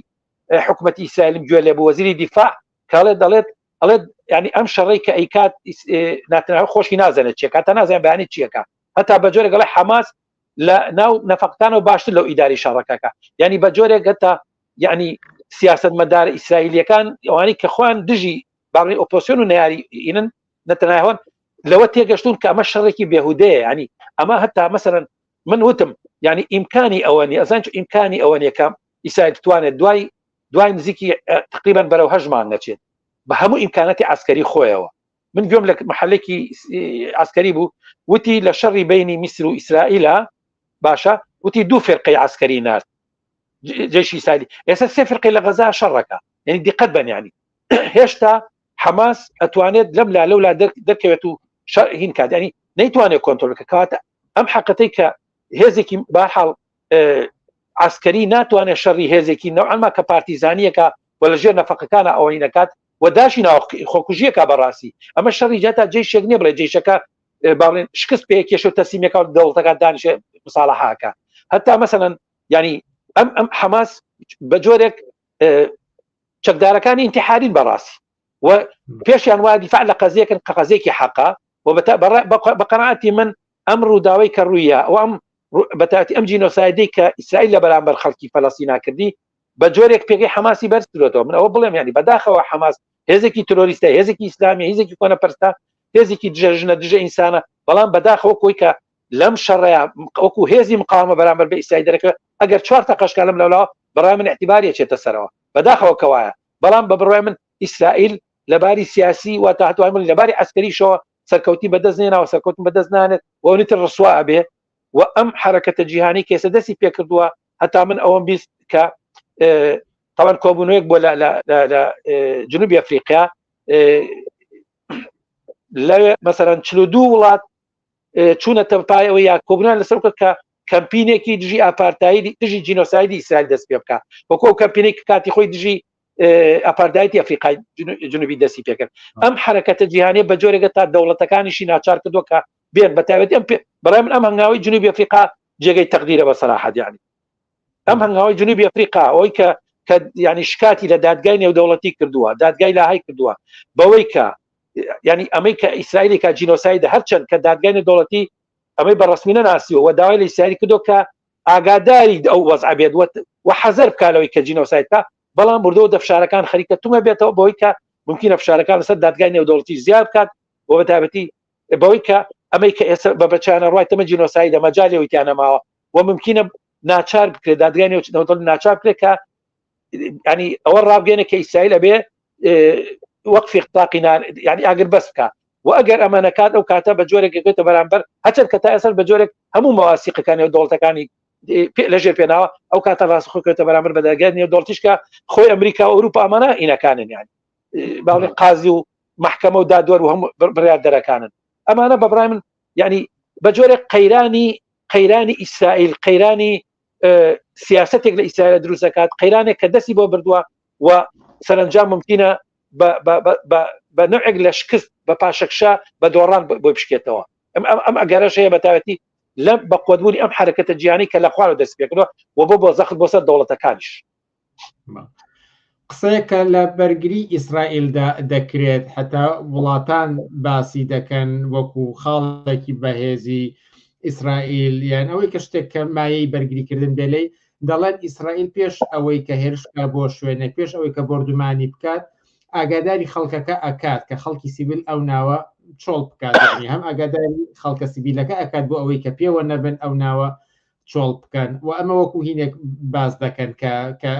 حکوومەتی ئیسرائیلم گوێ لێ بوو وەزیری دیفاع کاڵێ دەڵێت ئەڵێت ینی ئەم شەڕی کە ئەیکات ناتناو خۆشی نازانێت چێکات تا نازانێت بەیانی چیەکە هەتا بە جۆرێک گەڵێ حەماس لە ناو نەفەقەکانەوە باشتر لەو ئیداری شەڕەکەکە ینی بە جۆرێک هەتا یعنی سیاستمەدار ئیسرائیلیەکان ئەوانەی کە خۆیان دژی باڵی ئۆپۆسیۆن و نەیاری ئینن نەتەنیاهۆن لەوە تێگەشتون کە ئەمە شەڕێکی بێهودەیە ینی ئەمە هەتا مەسەرەن من وتم ینی ئیمکانی ئەوە نیە ئەزان چ ئیمکانی ئەوە نیە کە ئیسرائیل بتوانێت دوای دوای نزیکی تقریبا بەرەو هەشت مانگ نەچێت بە هەموو ئیمکاناتی عسکەری خۆیەوە من گوێم لە محلێکی عسکەری بوو وتی لە شەڕی بینی میسر و ئیسرائیلە باشە وتی دوو فرقەی عسکەری نارد جێشی ئیسرائیلی ئێستا سێ فرقی لە غەزا شەڕەکە یعنی دیقەت بن ینی هێشتا حەماس ئەتوانێت لەم لا لەولا دەرکەوێت و هین کات ینی نەیتوانێت کۆنترۆل بکە کەواتە ئەم حقەتەی کە هێزێکی بارحاڵ عسکەری ناتوانێت شەڕی هێزێکی نەوعەنما کە پارتیزانیەکە و لە ژێر نەفەقەکانە ئەوەی نەکات و داشی ناو خۆکوژیەکە بەڕاستی ئەمە شەڕی جاتا جێشێک نییە بڵێ جێشەکە باڵێن شکست پێ کێشە و تەسلیمەکە و دەوڵەتەکە دانیشێ مساڵحاکە هەتا مەسەلەن ینی ئەم ئەم حەماس بە جۆرێک چەکدارەکانی ئینتحارین بەڕاستی و پێشیان وایە دیفاع لە قەزیەکەن کە قەزیەکی حەقە و بە قەناعەتی من ئەم ڕووداوی کە ڕوویە و ئەم بەتاتی ئەم جینۆسایدەی کە ئیسرائیل لە بەرامبەر خەڵکی فەلەستینا کردی بە جۆرێک پێگەی حەماسی بەرز کردۆتەوە من ئەوە بڵێم ینی بەداخەوە حەماس هێزێکی ترۆریستە هێزێکی ئیسلامی هێزێکی کۆنەپەرستە هێزێکی دژە ژنە دژە ئینسانە بەڵام بەداخەوە کۆی کە لەم شەڕەیە وەکو هێزی مقاومە بەرامبەر بە ئیسرائیل دەرەکە ئەگەر چوار تەقەشکا لەم لەولاوە بەڕای من اعتباری ئەچێتە سەرەوە بەداخەوە کەوایە بەڵام بە بڕوای من ئیسرائیل لەباری سیاسی و تا هەتوانم بڵێم لەباری عەسکەریشەوە سەرکەوتی بەدەست نێناوە سەرکەوتن بەدەست نانێت و ئەونی تر ڕسوا ئەبێ و ئەم حرەکەتە جیهانی کە ئێستا دەستی پێکردووە هەتا من ئەوەم بیست کە تاوان کۆبوونەوەیەک بۆ لە لە جنوبی ئەفریقیا لەوێ مەسەرەن 42 وڵات چوونەتە پایەوە یا کۆبوونیان لەسەر کرد کە کەمپینێکی دژی ئاپارتایدی دژی جینۆسایدی ئیسرائیل دەست پێ بکات وەکو ئەو کەمپینێک کە کاتی خۆی دژی ئاپاردایتی ئەفریقای جنوبی دەستی پێکرد ئەم حرەکەتە جیهانیە بە جۆرێکە تا دەوڵەتەکانیشی ناچار کردووە کە بێن بە تایبەتی ئەم بەڕای من ئەم هەنگاوی جنوبی ئەفریقا جێگەی تەقدیرە بە سەراحەت یعنی ئەم هەنگاوی جنوبی ئەفریقا ئەوەی کە کە ینی شکاتی لە دادگای نێودەوڵەتی کردووە دادگای لاهای کردووە بەوەی کە ینی ئەمەی کە ئیسرائیلی کە جینۆسایدە هەرچەند کە دادگای نێودەوڵەتی ئەمەی بە ڕسمی نەناسیوە و داوای لە ئیسرائیل کردو کە ئاگاداری ئەو وەزعە بێت و حەزەر بکا لەوەی کە جینۆساید بکا بەڵام وردە وردە فشارەکان خەریکە تومە بێتەوە بەوەی کە ممکنە فشارەکان لەسەر دادگای نێودەوڵەتی زیاد بکات و بە تایبەتی بەوەی کە ئەمەی کە ئێستا بە بەچانە ڕای تەمە جینۆسایدە مەجالی ئەوەی تیا نەماوە و ممکنە ناچار بکرێت دادگای نێودەوڵەتی ناچار بکرێت کە ینی ئەوە ڕابگەێنە کە ئیسرائیل ئەبێ وەقفی تاقی ینی ئاگر بەس بکە و ئەگەر ئەمە نەکات ئەو کاتە بە جۆرێک گەێتە بەرامبەر هەچەند کە تا ئێستا بە جۆرێک هەموو مەواسیقەکانی و دەوڵەتەکانی لەژێر پێناوە ئەو کاتە ڕاست خۆ کەوتە بەرامبەر بە دەرگای نێودەوڵەتیش کە خۆی ئەمریکا و ئەوروپا ئەمانە ئینەکانن یانی باڵێ قازی و محکەمە و دادوەر و هەموو بڕیار دەرەکانن ئەمانە بە بڕای من یعنی بە جۆرێک قەیرانی قەیرانی ئیسرائیل قەیرانی سیاستێک لە ئیسرائیل دروست دەکات قەیرانێک کە دەستی بۆ بردووە و سەرنجام ممکنە بە نوعێک لە شکست بە پاشەکشە بە دۆڕان بۆی بشکێتەوە ئەم ئەم ئەم ئەگەرەش هەیە بە تایبەتی لەم بە قوتبوونی ئەم حرەکەتە جیهانی کە لە خوارەوە دەست پێکردووە و بۆ بۆ زەخت بۆ سەر دەوڵەتەکانیش. قسەیەکە لە بەرگری ئیسرائیلدا دەکرێت هەتا وڵاتان باسی دەکەن وەکو خاڵێکی بەهێزی ئیسرائیل یان ئەوەی کە شتێک کە مایەی بەرگریکردن بێ لێی دەڵێن ئیسرائیل پێش ئەوەی کە هێرش بکات بۆ شوێنێک پێش ئەوەی کە بۆردومانی بکات ئاگاداری خەڵکەکە ئەکات کە خەڵکی سیڤیل ئەو ناوە چۆڵ بکات یعنی هەم ئاگاداری خەڵکە سیڤیلەکە ئەکات بۆ ئەوەی کە پێوە نەبن ئەو ناوە چۆڵ بکەن و ئەمە وەکو هینێک باس دەکەن کە کە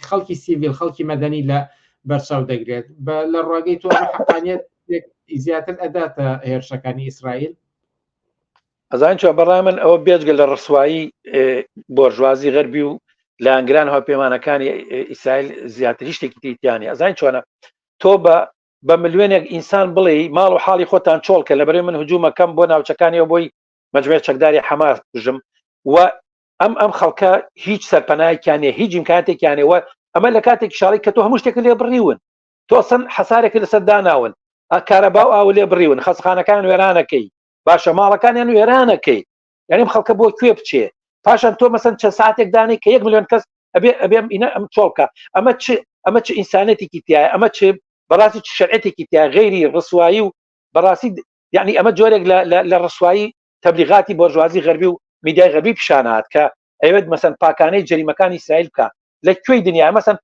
خەڵکی سیڤیل خەڵکی مەدەنی لە بەرچاو دەگرێت بە لە ڕوانگەی تۆ ئەمە حەقانیەت زیاتر ئەداتە هێرشەکانی ئیسرائیل ئەزان چۆن بەڕای من ئەوە بێجگە لە ڕسوایی بۆرژوازی غەربی و لایەنگران هاوپەیمانەکانی ئیسرائیل زیاتر هیچ شتێکی تری تیانە ئەزان چۆنە تۆ بە بە ملیۆنێک ئینسان بڵێ ماڵ و حاڵی خۆتان چۆڵکە لە بەرەی من هجوومەکەم بۆ ناوچەکانیەوە بۆی مەجموعەی چەکداری حەماس بژم و ئەم ئەم خەڵکە هیچ سەرپەنایەکیان نیە هیچ ئیمکاناتێکیان نیە و ئەمە لە کاتێکی شاڵی کە تۆ هەموو شتێک لێ بڕیون تۆ ئەسەن حەسارێک لەسەر داناون کارەبا و ئاو لێ بڕیون خەسخانەکان وێرانەکەی باشە ماڵەکانیان وێرانەکەی یعنی ئەم خەڵکە بۆ کوێ بچێ پاشان تۆ مەسەن چەند ساعتێک دانێ کە یەک ملیۆن کەس ئەبێ ئەبێ ئینە ئەم چۆڵکە ئەمە چ ئەمە چ ئینسانێتێکی تایە ئەمە چ بەڕاستی چ شەرعەتێکی تیا غەیری ڕسوایی و بەڕاستی یعنی ئەمە جۆرێک لە ڕسوایی تەبلیغاتی بۆرژوازی غەربی و میدیای غەربی پیشانات کە ئەوێت مەسەن پاکانەی جەریمەکانی ئیسرائیل بکە لە کوێی دنیا مەسەن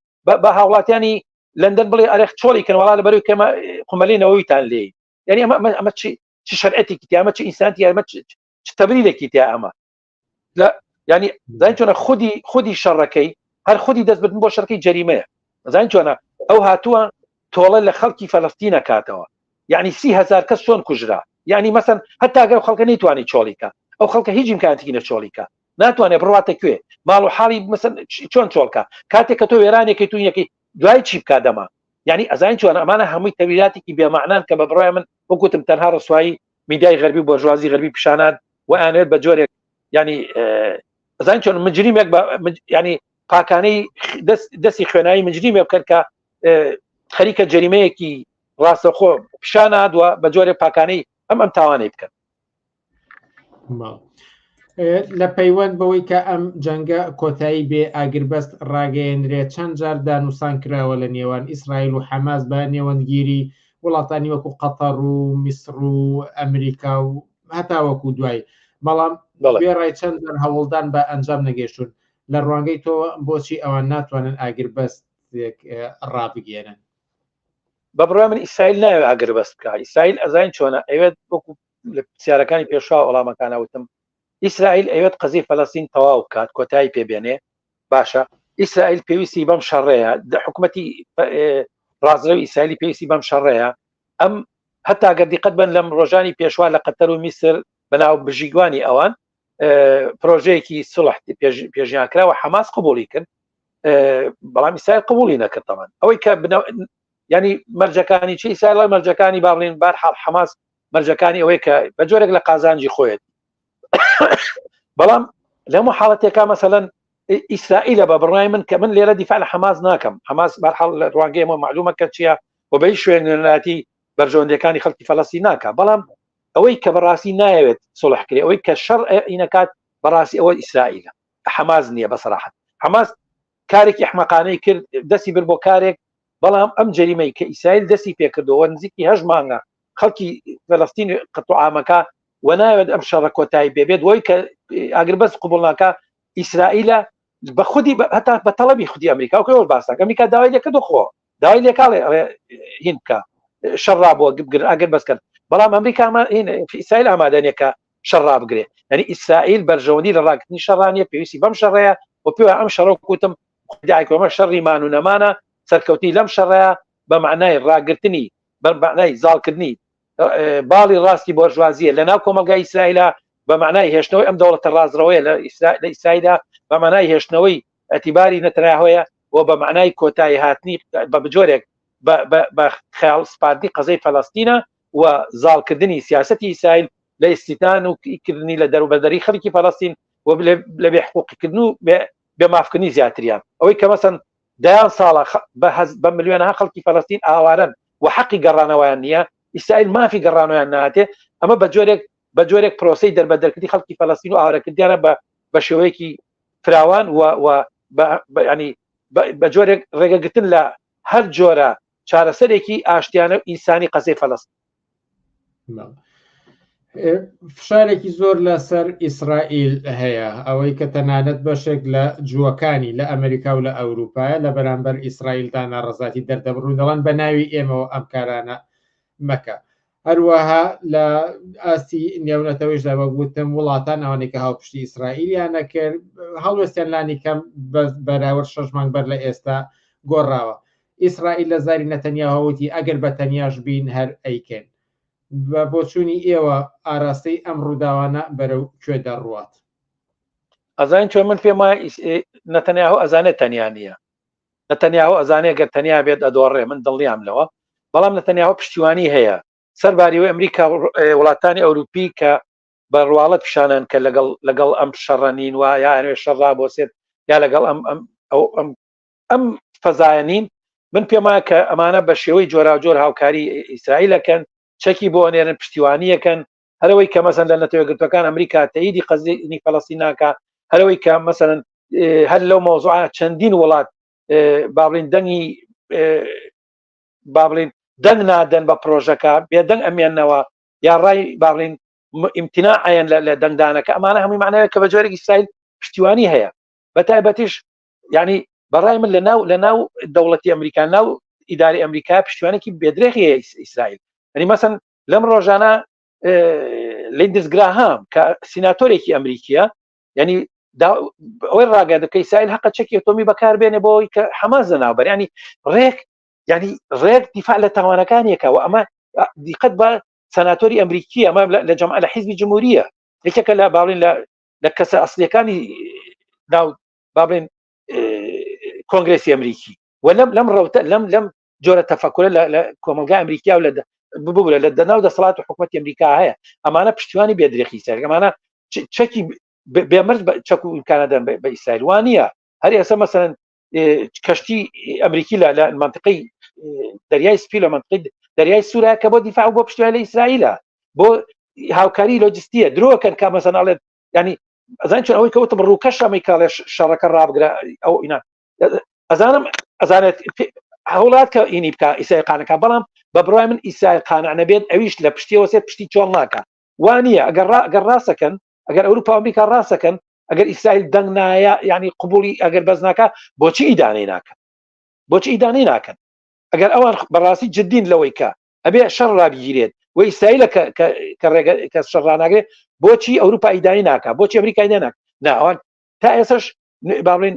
بە هاوڵاتیانی لەندەن بڵێ ئەرێ چۆڵی کەن وڵا لە بەروی کەمە قومەلی نەوەویتان لێ یعنی ئەمە ئەمە چی چ شەرعەتێکی تیا ئەمە چ ئینسانتی ئەمە چ تەبریرێکی تیا ئەمە لە ینی زانین چۆنە خودی خودی شەڕەکەی هەر خودی دەستبردن بۆ شەرکەی جەریمەیە زانین چۆنە ئەو هاتووە تۆڵە لە خەڵکی فەلەستینە کاتەوە یعنی 3هزار کەس چۆن کوژرا یعنی مەسەن هەتا گەر خەڵکە نەیتوانی چۆڵیکە ئەو خەڵکە هیچ ئیمکاناتێکی نەچۆڵیکە ناتوانێت بڕواتە کوێ ماڵ و حاڵی مەسەن چۆن چۆڵکە کاتێک کە تۆ وێرانێکی توینەکەی دوای چی بکا دەما یعنی ئەزانین چۆن ئەمانە هەمووی تەویلاتێکی بێمەعنان کە بە بڕای من وەکوتم تەنها ڕسوایی میدیای غەربی و بۆرژوازی غەربی پیشانان و ئەیانەوێت بە جۆرێک ینی ئەزانین چۆن مجریمێک بە ینی پاکانەی دەستی خوێنایی مجریمێ بکەن کە خەریکە جەریمەیەکی ڕاستەخۆ پیشانادوە بە جۆرێک پاکانەی ئەم ئەم تاوانەی بکەن. لە پەیوەند بەوەی کە ئەم جەنگە کۆتایی بێ ئاگربەست ڕاگەیەنرێ چەند جار دانوسان کراوە لە نێوان ئیسرائیل و حەماس بە نێوەندگیری وڵاتانی وەکو قەتەر و میسر و ئەمریکا و هەتاوەکو دوای بەڵام وێڕای چەند جار هەوڵدان بە ئەنجام نەگەیشتون لە ڕوانگەی تۆ بۆچی ئەوان ناتوانن ئاگربەستێک ڕابگەێنن؟ بە بڕوای من ئیسرائیل ناوێت ئاگربەست بکە ئیسرائیل ئەزانین چۆنە ئەوێت وەکو لە پرسیارەکانی پێشوا وەڵامەکانە وتم ئیسرائیل ئەوێت قەزیی فەلەستین تەواو بکات کۆتایی پێبێنێ باشە ئیسرائیل پێویستی بەم شەڕەیە حکوومەتی ڕازرەوی ئیسرائیلی پێویستی بەم شەڕەیە ئەم هەتا گەر دیقەت بن لەم ڕۆژانی پێشوا لە قەتەر و میسر بەناو بژیگوانی ئەوان پرۆژەیەکی سڵح پێشنیار کراوە حەماس قبولی کرد بەڵام ئیسرائیل قبولی نەکرد تەمان ئەوەی کە ینی مەرجەکانی چی ئیسرائیل مەرجەکانی با بڵین بار حاڵ حەماس مەرجەکانی ئەوەی کە بە جۆرێک لە قازانجی خۆیەت بەڵام لەمو حاڵەتێکا مەسەلەن ئیسرائیلە بە بڕای من کە من لێرە دیفاع لە حەماس ناکەم حەماس بەرحاڵ لە ڕوانگەی ئێمە معلومە کە چییە و بە هیچ شوێن نوێنەرایەتی بەرژەوەندیەکانی خەڵکی فەلەستین ناکا بەڵام ئەوەی کە بەڕاستی نایەوێت سڵح کرێ ئەوەی کە شەڕ ئینەکات بەڕاستی ئەوە ئیسرائیلە حەماس نییە بە سەراحەت حەماس کارێکی ئەحمەقانەی کرد دەستی بر بۆ کارێک بەڵام ئەم جەریمەی کە ئیسرائیل دەستی پێکردەوە نزیکی هەش مانگە خەڵکی فەلەستین قەتوعامەکە و ناوێت ئەم شەڕە کۆتایی بێبێت وای کە ئاگربەست قوبڵ ناکە ئیسرائیلە بە خودی هەتا بە تەڵەبی خودی ئەمریکا و کەەوە باسەکە ئەمریکا داوای لێکرد خۆ داوای لێکاڵێ ئەڵێ هین بکە شەڕ ڕابووە بگر ئەگەر بەس کرد بەڵام ئەمریکا ئیسرائیل ئامادە نییە کە شەڕ ڕابگرێ یعنی ئیسرائیل بەرژەوەندی لە ڕاگرتنی شەڕانیە پێویستی بەم شەڕەیە و پێوە ئەم شەڕە کوتم خودایکۆمە شەڕی مان و نەمانە سەرکەوتنی لەم شەڕەیە بە معنای ڕاگرتنی بە معنای زاڵکردنی باڵی ڕاستی بۆرژوازیە لە ناو کۆمەلگای ئیسرائیلا بە معنای هێشتنەوەی ئەم دەوڵەتە ڕازڕەوەیە لە ئیسرائیلدا بە معنای هێشتنەوەی ئەتیباری نەتەنیاهۆیە و بە معنای کۆتایی هاتنی بە بجۆرێک بە خەیاڵ سپاردنی قەزەی فەلەستینە و زاڵکردنی سیاسەتی ئیسرائیل لە ئیستیتان و کردنی لە دەروبەدەری خەڵکی فەلەستین و لە بێ حقوقیکردن و بێ مافکردنی زیاتریان ئەوەی کە مەسەن دەیان ساڵە بە ملیۆنەها خەڵکی فەلەستین ئاوارەن و حەقی گەڕانەوەیان نییە ئیسرائیل مافی گەڕانەوەیان ناتێ ئەمە بە جۆرێک بە جۆرێک پرۆسی دەربەدەرکردنی خەڵکی فەلەستین و ئاوارەکردیانە بە بە شێوەیەکی فراوان و و ینی بە جۆرێک ڕێگەگرتن لە هەر جۆرە چارەسەرێکی ئاشتیانە و ئینسانی قەزەی فەلەستین. فشارێکی زۆر لەسەر ئیسرائیل هەیە ئەوەی کە تەنانەت بەشێک لە جووەکانی لە ئەمریکا و لە ئەوروپایە لە بەرامبەر ئیسرائیلدا ناڕەزاتی دەردەبڕون دەڵێن بە ناوی ئێمەوە ئەم کارانە مەکە هەروەها لە ئاستی نێونەتەوەیشدا وەک وتم وڵاتان ئەوانەی کە هاوپشتی ئیسرائیلیان نەکرد هەڵوێستیان لانی کەم بەراورد شەش مانگ بەر لە ئێستا گۆڕاوە ئیسرائیل لە زاری نەتەنیاهۆ وتی ئەگەر بە تەنیاش بین هەر ئەیکەین. بە بۆچوونی ئێوە ئاراستەی ئەم ڕووداوانە بەرەو کوێ دەڕوات؟ ئەزانین چۆن من پێم وایە نەتەنیاهۆ ئەزانێت تەنیا نییە. نەتەنیاهۆ ئەزانێ گەر تەنیا بێت ئەدۆڕێ من دڵنیام لەوە. بەڵام نەتەنیاهۆ پشتیوانی هەیە سەرباریەوەی ئەمریکا وڵاتانی ئەوروپی کە بە ڕواڵەت پیشانن کە لەگەڵ لەگەڵ ئەم شەڕە نین و یا ئەوێ شەڕ ڕابۆسێت یا لەگەڵ ئەم ئەم ئەو ئەم ئەم فەزایە نین من پێم وایە کە ئەمانە بە شێوەی جۆراوجۆر هاوکاری ئیسرائیلەکەن چەکی بۆ ئەنێرن پشتیوانیەکەن هەرەوەی کە مەسەن لە نەتەوە گرتوەکان ئەمریکا تەیدی قەزیی فەلەستین ناکا هەرەوەی کە مەسەن هەر لەو مەوزوعە چەندین وڵات با بڵین دەنگی با بڵین دەنگ نادەن بە پرۆژەکە بێدەنگ ئەمێنەوە یا ڕای با بڵین ئیمتینا ئەیەن لە دەنگدانەکە ئەمانە هەمووی معناوە کە بە جۆرێک ئیسرائیل پشتیوانی هەیە بە تایبەتیش ینی بەڕای من لە ناو لە ناو دەوڵەتی ئەمریکا ناو ئیداری ئەمریکا پشتیوانێکی بێدرێخی هەیە ئیسرائیل ینی مەسن لەم ڕۆژانە لیندز گراهام کە سیناتۆرێکی ئەمریکیە ینی ئەوەی ڕاگەیاند کە ئیسرائیل هەقە چەکی ئەتۆمی بەکاربێنێ بۆ ئەوەی کە حەماس لەناوبەر ینی ڕێک ینی ڕێک دیفاع لە تاوانەکانیەکە و ئەمە دیقەت بە سەناتۆری ئەمریکی ئەمە لە جەمع لە حیزبی جمهوریە یەکێکە لە باڵین لە لە کەسە ئەسلیەکانی ناو با بڵێن کۆنگرسی ئەمریکی و لەم لەم ڕوتە لەم لەم جۆرە تەفەکرە لە کۆمەلگای ئەمریکا و لە ببورە لە دەناو دەسەڵات و حکوومەت ئەمریکا هەیە ئەمانە پشتیوانی بێدرێخی سەر ئەمانە چەکی بێمرد چەک و ئیمکانەدەن بە ئیسرائیل وانە هەر ئێستا مەسەن کەشتی ئەمریکی لە لە منطقەی دەریای سپی لە منطقەی دەریای سوورە کە بۆ دیفاع بۆ پشتیوانی لە ئیسرائیلە بۆ هاوکاری لۆجستیە درۆکەن کە مەسەن ئەڵێت ینی ئەزان چۆن ئەوەی کەوتم ڕووکەش ئەمەی کاڵێ شەڕەکە ڕابگرە ئەو ئینا ئەزانم ئەزانێت هەوڵات کە ئینی بکە ئیسای قانەکە بەڵام بە بڕای من ئیسای قانع نەبێت ئەویش لە پشتیەوە سێت پشتی چۆڵ ناکە وانە ئەگەر ئەگەر ڕاستەکەن ئەگەر ئەوروپا ئەمریکا ڕاستەکەن ئەگەر ئیسرائیل دەنگ نایە ینی قوبولی ئەگەر بەس ناکە بۆچی ئیدانەی ناکەن بۆچی ئیدانەی ناکەن ئەگەر ئەوان بەڕاستی جدین لەوەی کە ئەبێ شەڕ ڕابگیرێت و ئیسرائیلە کە ڕێگە کە شەڕ ڕاناگرێت بۆچی ئەوروپا ئیدانەی ناکە بۆچی ئەمریکا ئیدانە ناکە نا ئەوان تا ئێسش با بڵێن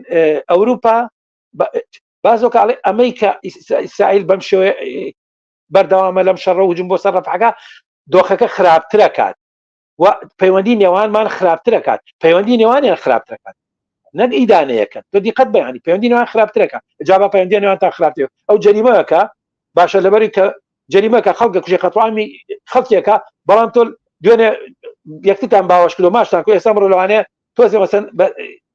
ئەوروپا بازۆکاڵێ ئەمەی کە ئیسرائیل بەم شێوەیە بەردەوامە لەم شەڕە هجوم بۆ سەر ڕەفحەکە دۆخەکە خراپترەکات و پەیوەندی نێوانمان خراپترەکات پەیوەندی نێوانیان خراپترەکات نەک ئیدانەیەکەن تۆ دیقەت بەیانی پەیوەندی نێوان خراپترەکە جا با پەیوەندی نێوان تا خراپتر ئەو جەریمەکە باشە لەبەری کە جەریمەکە خەڵکە کوژێ قەتڵامی خەڵکێکە بەڵام تۆ دوێنێ یەکتتان باوەش کردو ماشتان کو ئێستا مڕۆ لەوانەیە تۆزێ مەسەن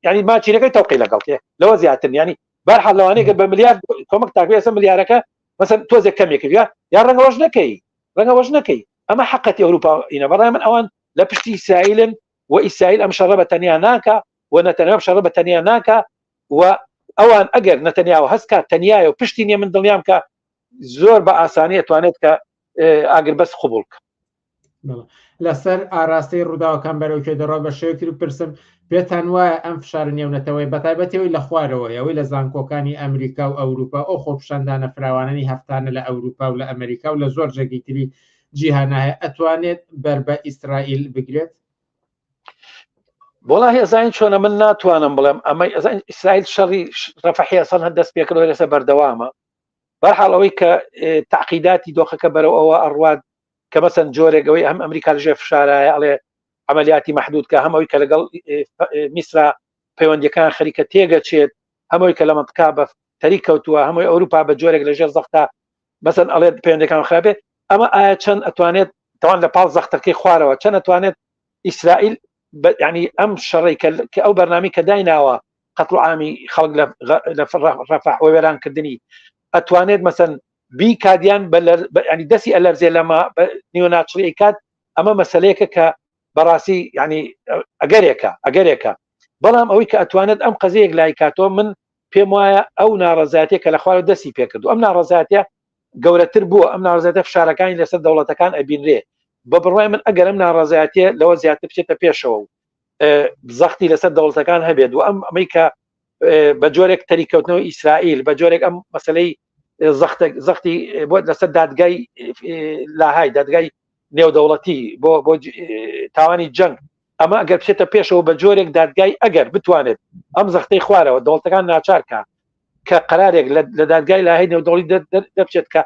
ینی ماچینەکەی تەوقی لەگەڵ تێ لەوە زیاتر ینی بەرحاڵ لەوانەیە کە بە ملیار کۆمەک تاکو ئێستا ملیارەکە مەسەن تۆزێک کەمێک کردیا یا ڕەنگەوەش نەکەی ڕەنگەوەش نەکەی ئەمە حقەتی ئەوروپا ئینە بەڕای من ئەوان لە پشتی ئیسرائیلن و ئیسرائیل ئەم شەڕە بە تەنیا ناکا و نەتەنیا شەڕە بە تەنیا ناکا و ئەوان ئەگەر نەتەنیاوە هەست کات تەنیایە و پشتی نییە من دڵنیام کە زۆر بە ئاسانی ئەتوانێت کە ئاگربەست قبوڵ کە. لەسەر ئاراستەی ڕووداوەکان بەرەو کوێ دەڕوا بە شێوەیەک تر بپرسم پێتان وایە ئەم فشارە نێونەتەوەی بەتایبەتی ئەوەی لە خوارەوە هەیە ئەوەی لە زانکۆکانی ئەمریکا و ئەوروپا ئەو خۆپیشاندانە فراوانەی هەفتانە لە ئەوروپا و لە ئەمریکا و لە زۆر جێگەی تری جیهانا هەیە ئەتوانێت بەر بە ئیسرائیل بگرێت؟ وەڵاهی ئەزانین چۆنە من ناتوانم بڵێم ئەمەی ئەزانین ئیسرائیل شەڕی ڕەفەحی ئەسڵ هەر دەست پێکردەوە ئێستا بەردەوامە بەرحاڵ ئەوەی کە تەعقیداتی دۆخەکە بەرەو ئەوە ئەڕوات کە مەسەن جۆرێک ئەوەی هەم ئەمریکا لەژێر فشارایە ئەڵێ عملیاتی محدود کە هەم ئەوی کە لەگەڵ میسرا پەیوەندیەکان خەریکە تێگەچێت هەمووی کە لە منطقا بە تەریک کەوتووە هەمووی ئەوروپا بە جۆرێک لەژێر زەختا مەسەن ئەڵێت پەیوەندەکان خراپێ ئەمە ئایا چەند ئەتوانێت تاوان لە پاڵ زەختەکەی خوارەوە چەند ئەتوانێت ئیسرائیل ینی ئەم شەڕی کە ئەو بەرنامی کە دایناوە قەتڵ عامی خەڵک لە ڕەفح وێرانکردنی ئەتوانێت مەسەن بیکات یان ینی دەستی ئەلەرزێ لەمە نیوەناچڵی ئەیکات ئەمە مەسلەیەکە کە بەڕاستی ینی ئەگەرێکە ئەگەرێکە بەڵام ئەوەی کە ئەتوانێت ئەم قەزەیەک لای کاتۆ من پێم وایە ئەو ناڕەزایەتیە کە لە خوارەوە دەستی پێکردو ئەم ناڕەزایەتیە گەورەتر بووە ئەم ناڕەزایەتە فشارەکانی لەسەر دەوڵەتەکان ئەبینرێ بە بڕوای من ئەگەر ئەم ناڕەزایەتیە لەوە زیاتر بچێتە پێشەوە و زەختی لەسەر دەوڵەتەکان هەبێت و ئەم ئەمەی کە بە جۆرێک تەریکەوتنەوەی ئیسرائیل بە جۆرێک ئەم مەسلەی زەختی بۆ لەسەر دادگای لاهای دادگای نێودەوڵەتی بۆ بۆ تاوانی جەنگ ئەمە ئەگەر بچێتە پێشەوە بە جۆرێک دادگای ئەگەر بتوانێت ئەم زەختەی خوارەوە دەوڵەتەکان ناچارکە کە قرارێک لە دادگای لاهای نێودەوڵی دەبچێت کە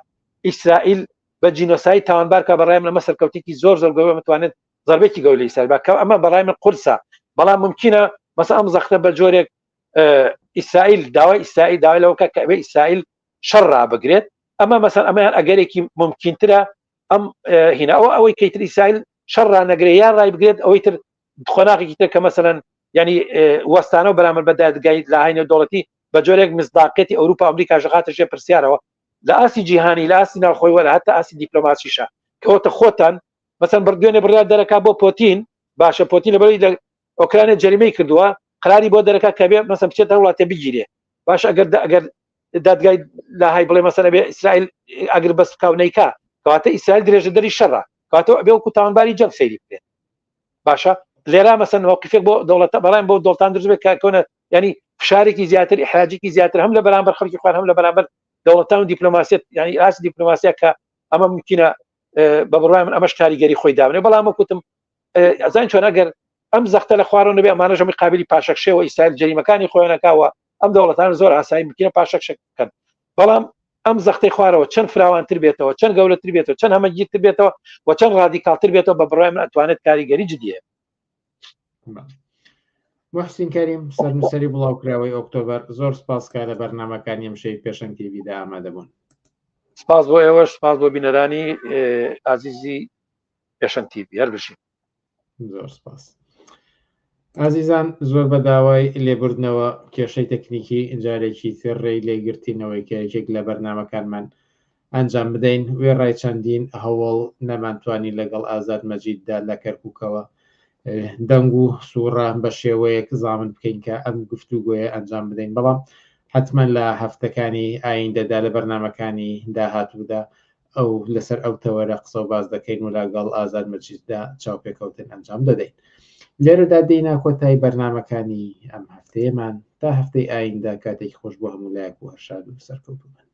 ئیسرائیل بە جینۆساید تاوانبار کە بەڕای من ئەمە سەرکەوتێکی زۆر زۆر گەورە بتوانێت زەربێکی گەورە ئیسرائیل با کە ئەمە بەڕای من قورسە بەڵام ممکنە مەسە ئەم زەختە بە جۆرێک ئیسرائیل داوای ئیسرائیل داوای لەوە کە ئەبێ ئیسرائیل شەڕ ڕابگرێت. ئەمە مەسەن ئەمەیان ئەگەرێکی ممکنترە ئەم هینا ئەوە ئەوەی کەیتر ئیسرائیل شەڕ ڕانەگرێ یان ڕای بگرێت ئەوەی تر قۆناغێکی تر کە مەسەلەن ینی وەستانەوە بەرامبەر بە دادگای لاهای نێودەوڵەتی بە جۆرێک مزداقێتی ئەوروپا ئەمریکا ژغاتە ژێ پرسیارەوە لە ئاستی جیهانی لە ئاستی ناوخۆی وەرە هەتا ئاستی دیپلۆماسیشە کەوتە خۆتان مەسەن بڕدوێنێ بڕیار دەرەکا بۆ پۆتین باشە پۆتین لەبەری لە ئۆکرانیا جەریمەی کردووە قراری بۆ دەرەکا کە بێ مەسەن بچێتە وڵاتێ بگیرێ باش ئەگەر ئەگەر دادگای لاهای بڵێ مەسەن بێ ئیسرائیل ئەگر بەس بکا و نەیکا کەواتە ئیسرائیل درێژەدەری شەڕە کەواتە ئەبێ وەکو تاوانباری جەنگ سەیری بکرێت باشە لێرا مەسەن موقفێک بۆ دەوڵەتە بەڵام بۆ دەوڵەتان دروست بێت کە کۆنە ینی فشارێکی زیاتر ئیحراجێکی زیاتر هەم لە بەرامبەر خەڵکی خوان هەم لە بەرامبەر دەوڵەتان و دیپلۆماسیەت ینی ئاست دیپلۆماسیە کە ئەمە ممکنە بە بڕوای من ئەمەش کاریگەری خۆی دابنێ بەڵام وەکوتم ئەزانین چۆن ئەگەر ئەم زەختە لە خوارەوە نەبێ ئەمانەش هەمووی قابلی پاشەکشێوە ئیسرائیل جەریمەکانی خۆیانەکەوە ئەم دەوڵەتان زۆر ئاسایی بکرێن پاشەکشە بکەن بەڵام ئەم زەختەی خوارەوە چەند فراوانتر بێتەوە چەند گەورەتر بێتەوە چەند هەمەگیرتر بێتەوە و چەند ڕادیکاڵتر بێتەوە بە بڕوای من ئەتوانێت کاریگەری جدیە محسین کەریم سەرنووسەری بڵاوکراوەی ئۆکتۆبەر زۆر سپاس کە لە بەرنامەکانی ئەمشەوی پێشەنگ تیڤیدا ئامادە بوون. سپاس بۆ ئێوەش سپاس بۆ بینەرانی ئازیزی پێشەنگ تیڤی هەر بژین. زۆر سپاس. ئازیزان زۆر بە داوای لێبوردنەوە کێشەی تەکنیکی جارێکی تر ڕێی لێگرتینەوەی کە یەکێک لە بەرنامەکانمان ئەنجام بدەین وێڕای چەندین هەوڵ نەمانتوانی لەگەڵ ئازاد مەجیددا لە کەرکوکەوە دەنگ و سوڕە بە شێوەیەک زامن بکەین کە ئەم گفتوگۆیە ئەنجام بدەین بەڵام حتمما لە هەفتەکانی ئایندەدا لە بەرنمەکانی داهاتوودا ئەو لەسەر ئەو تەوەرە قسە و باس دەکەین و لەگەڵ ئازاد مەجیددا چاوپێکەوتن ئەنجام دەدەین. لێرەدا دێینە کۆتایی بەرنامەکانی ئەم هەفتەیەمان تا هەفتەی ئایندە کاتێکی خۆش بۆ هەموو لایەک و هەر شاد و سەرکەوتوو بن.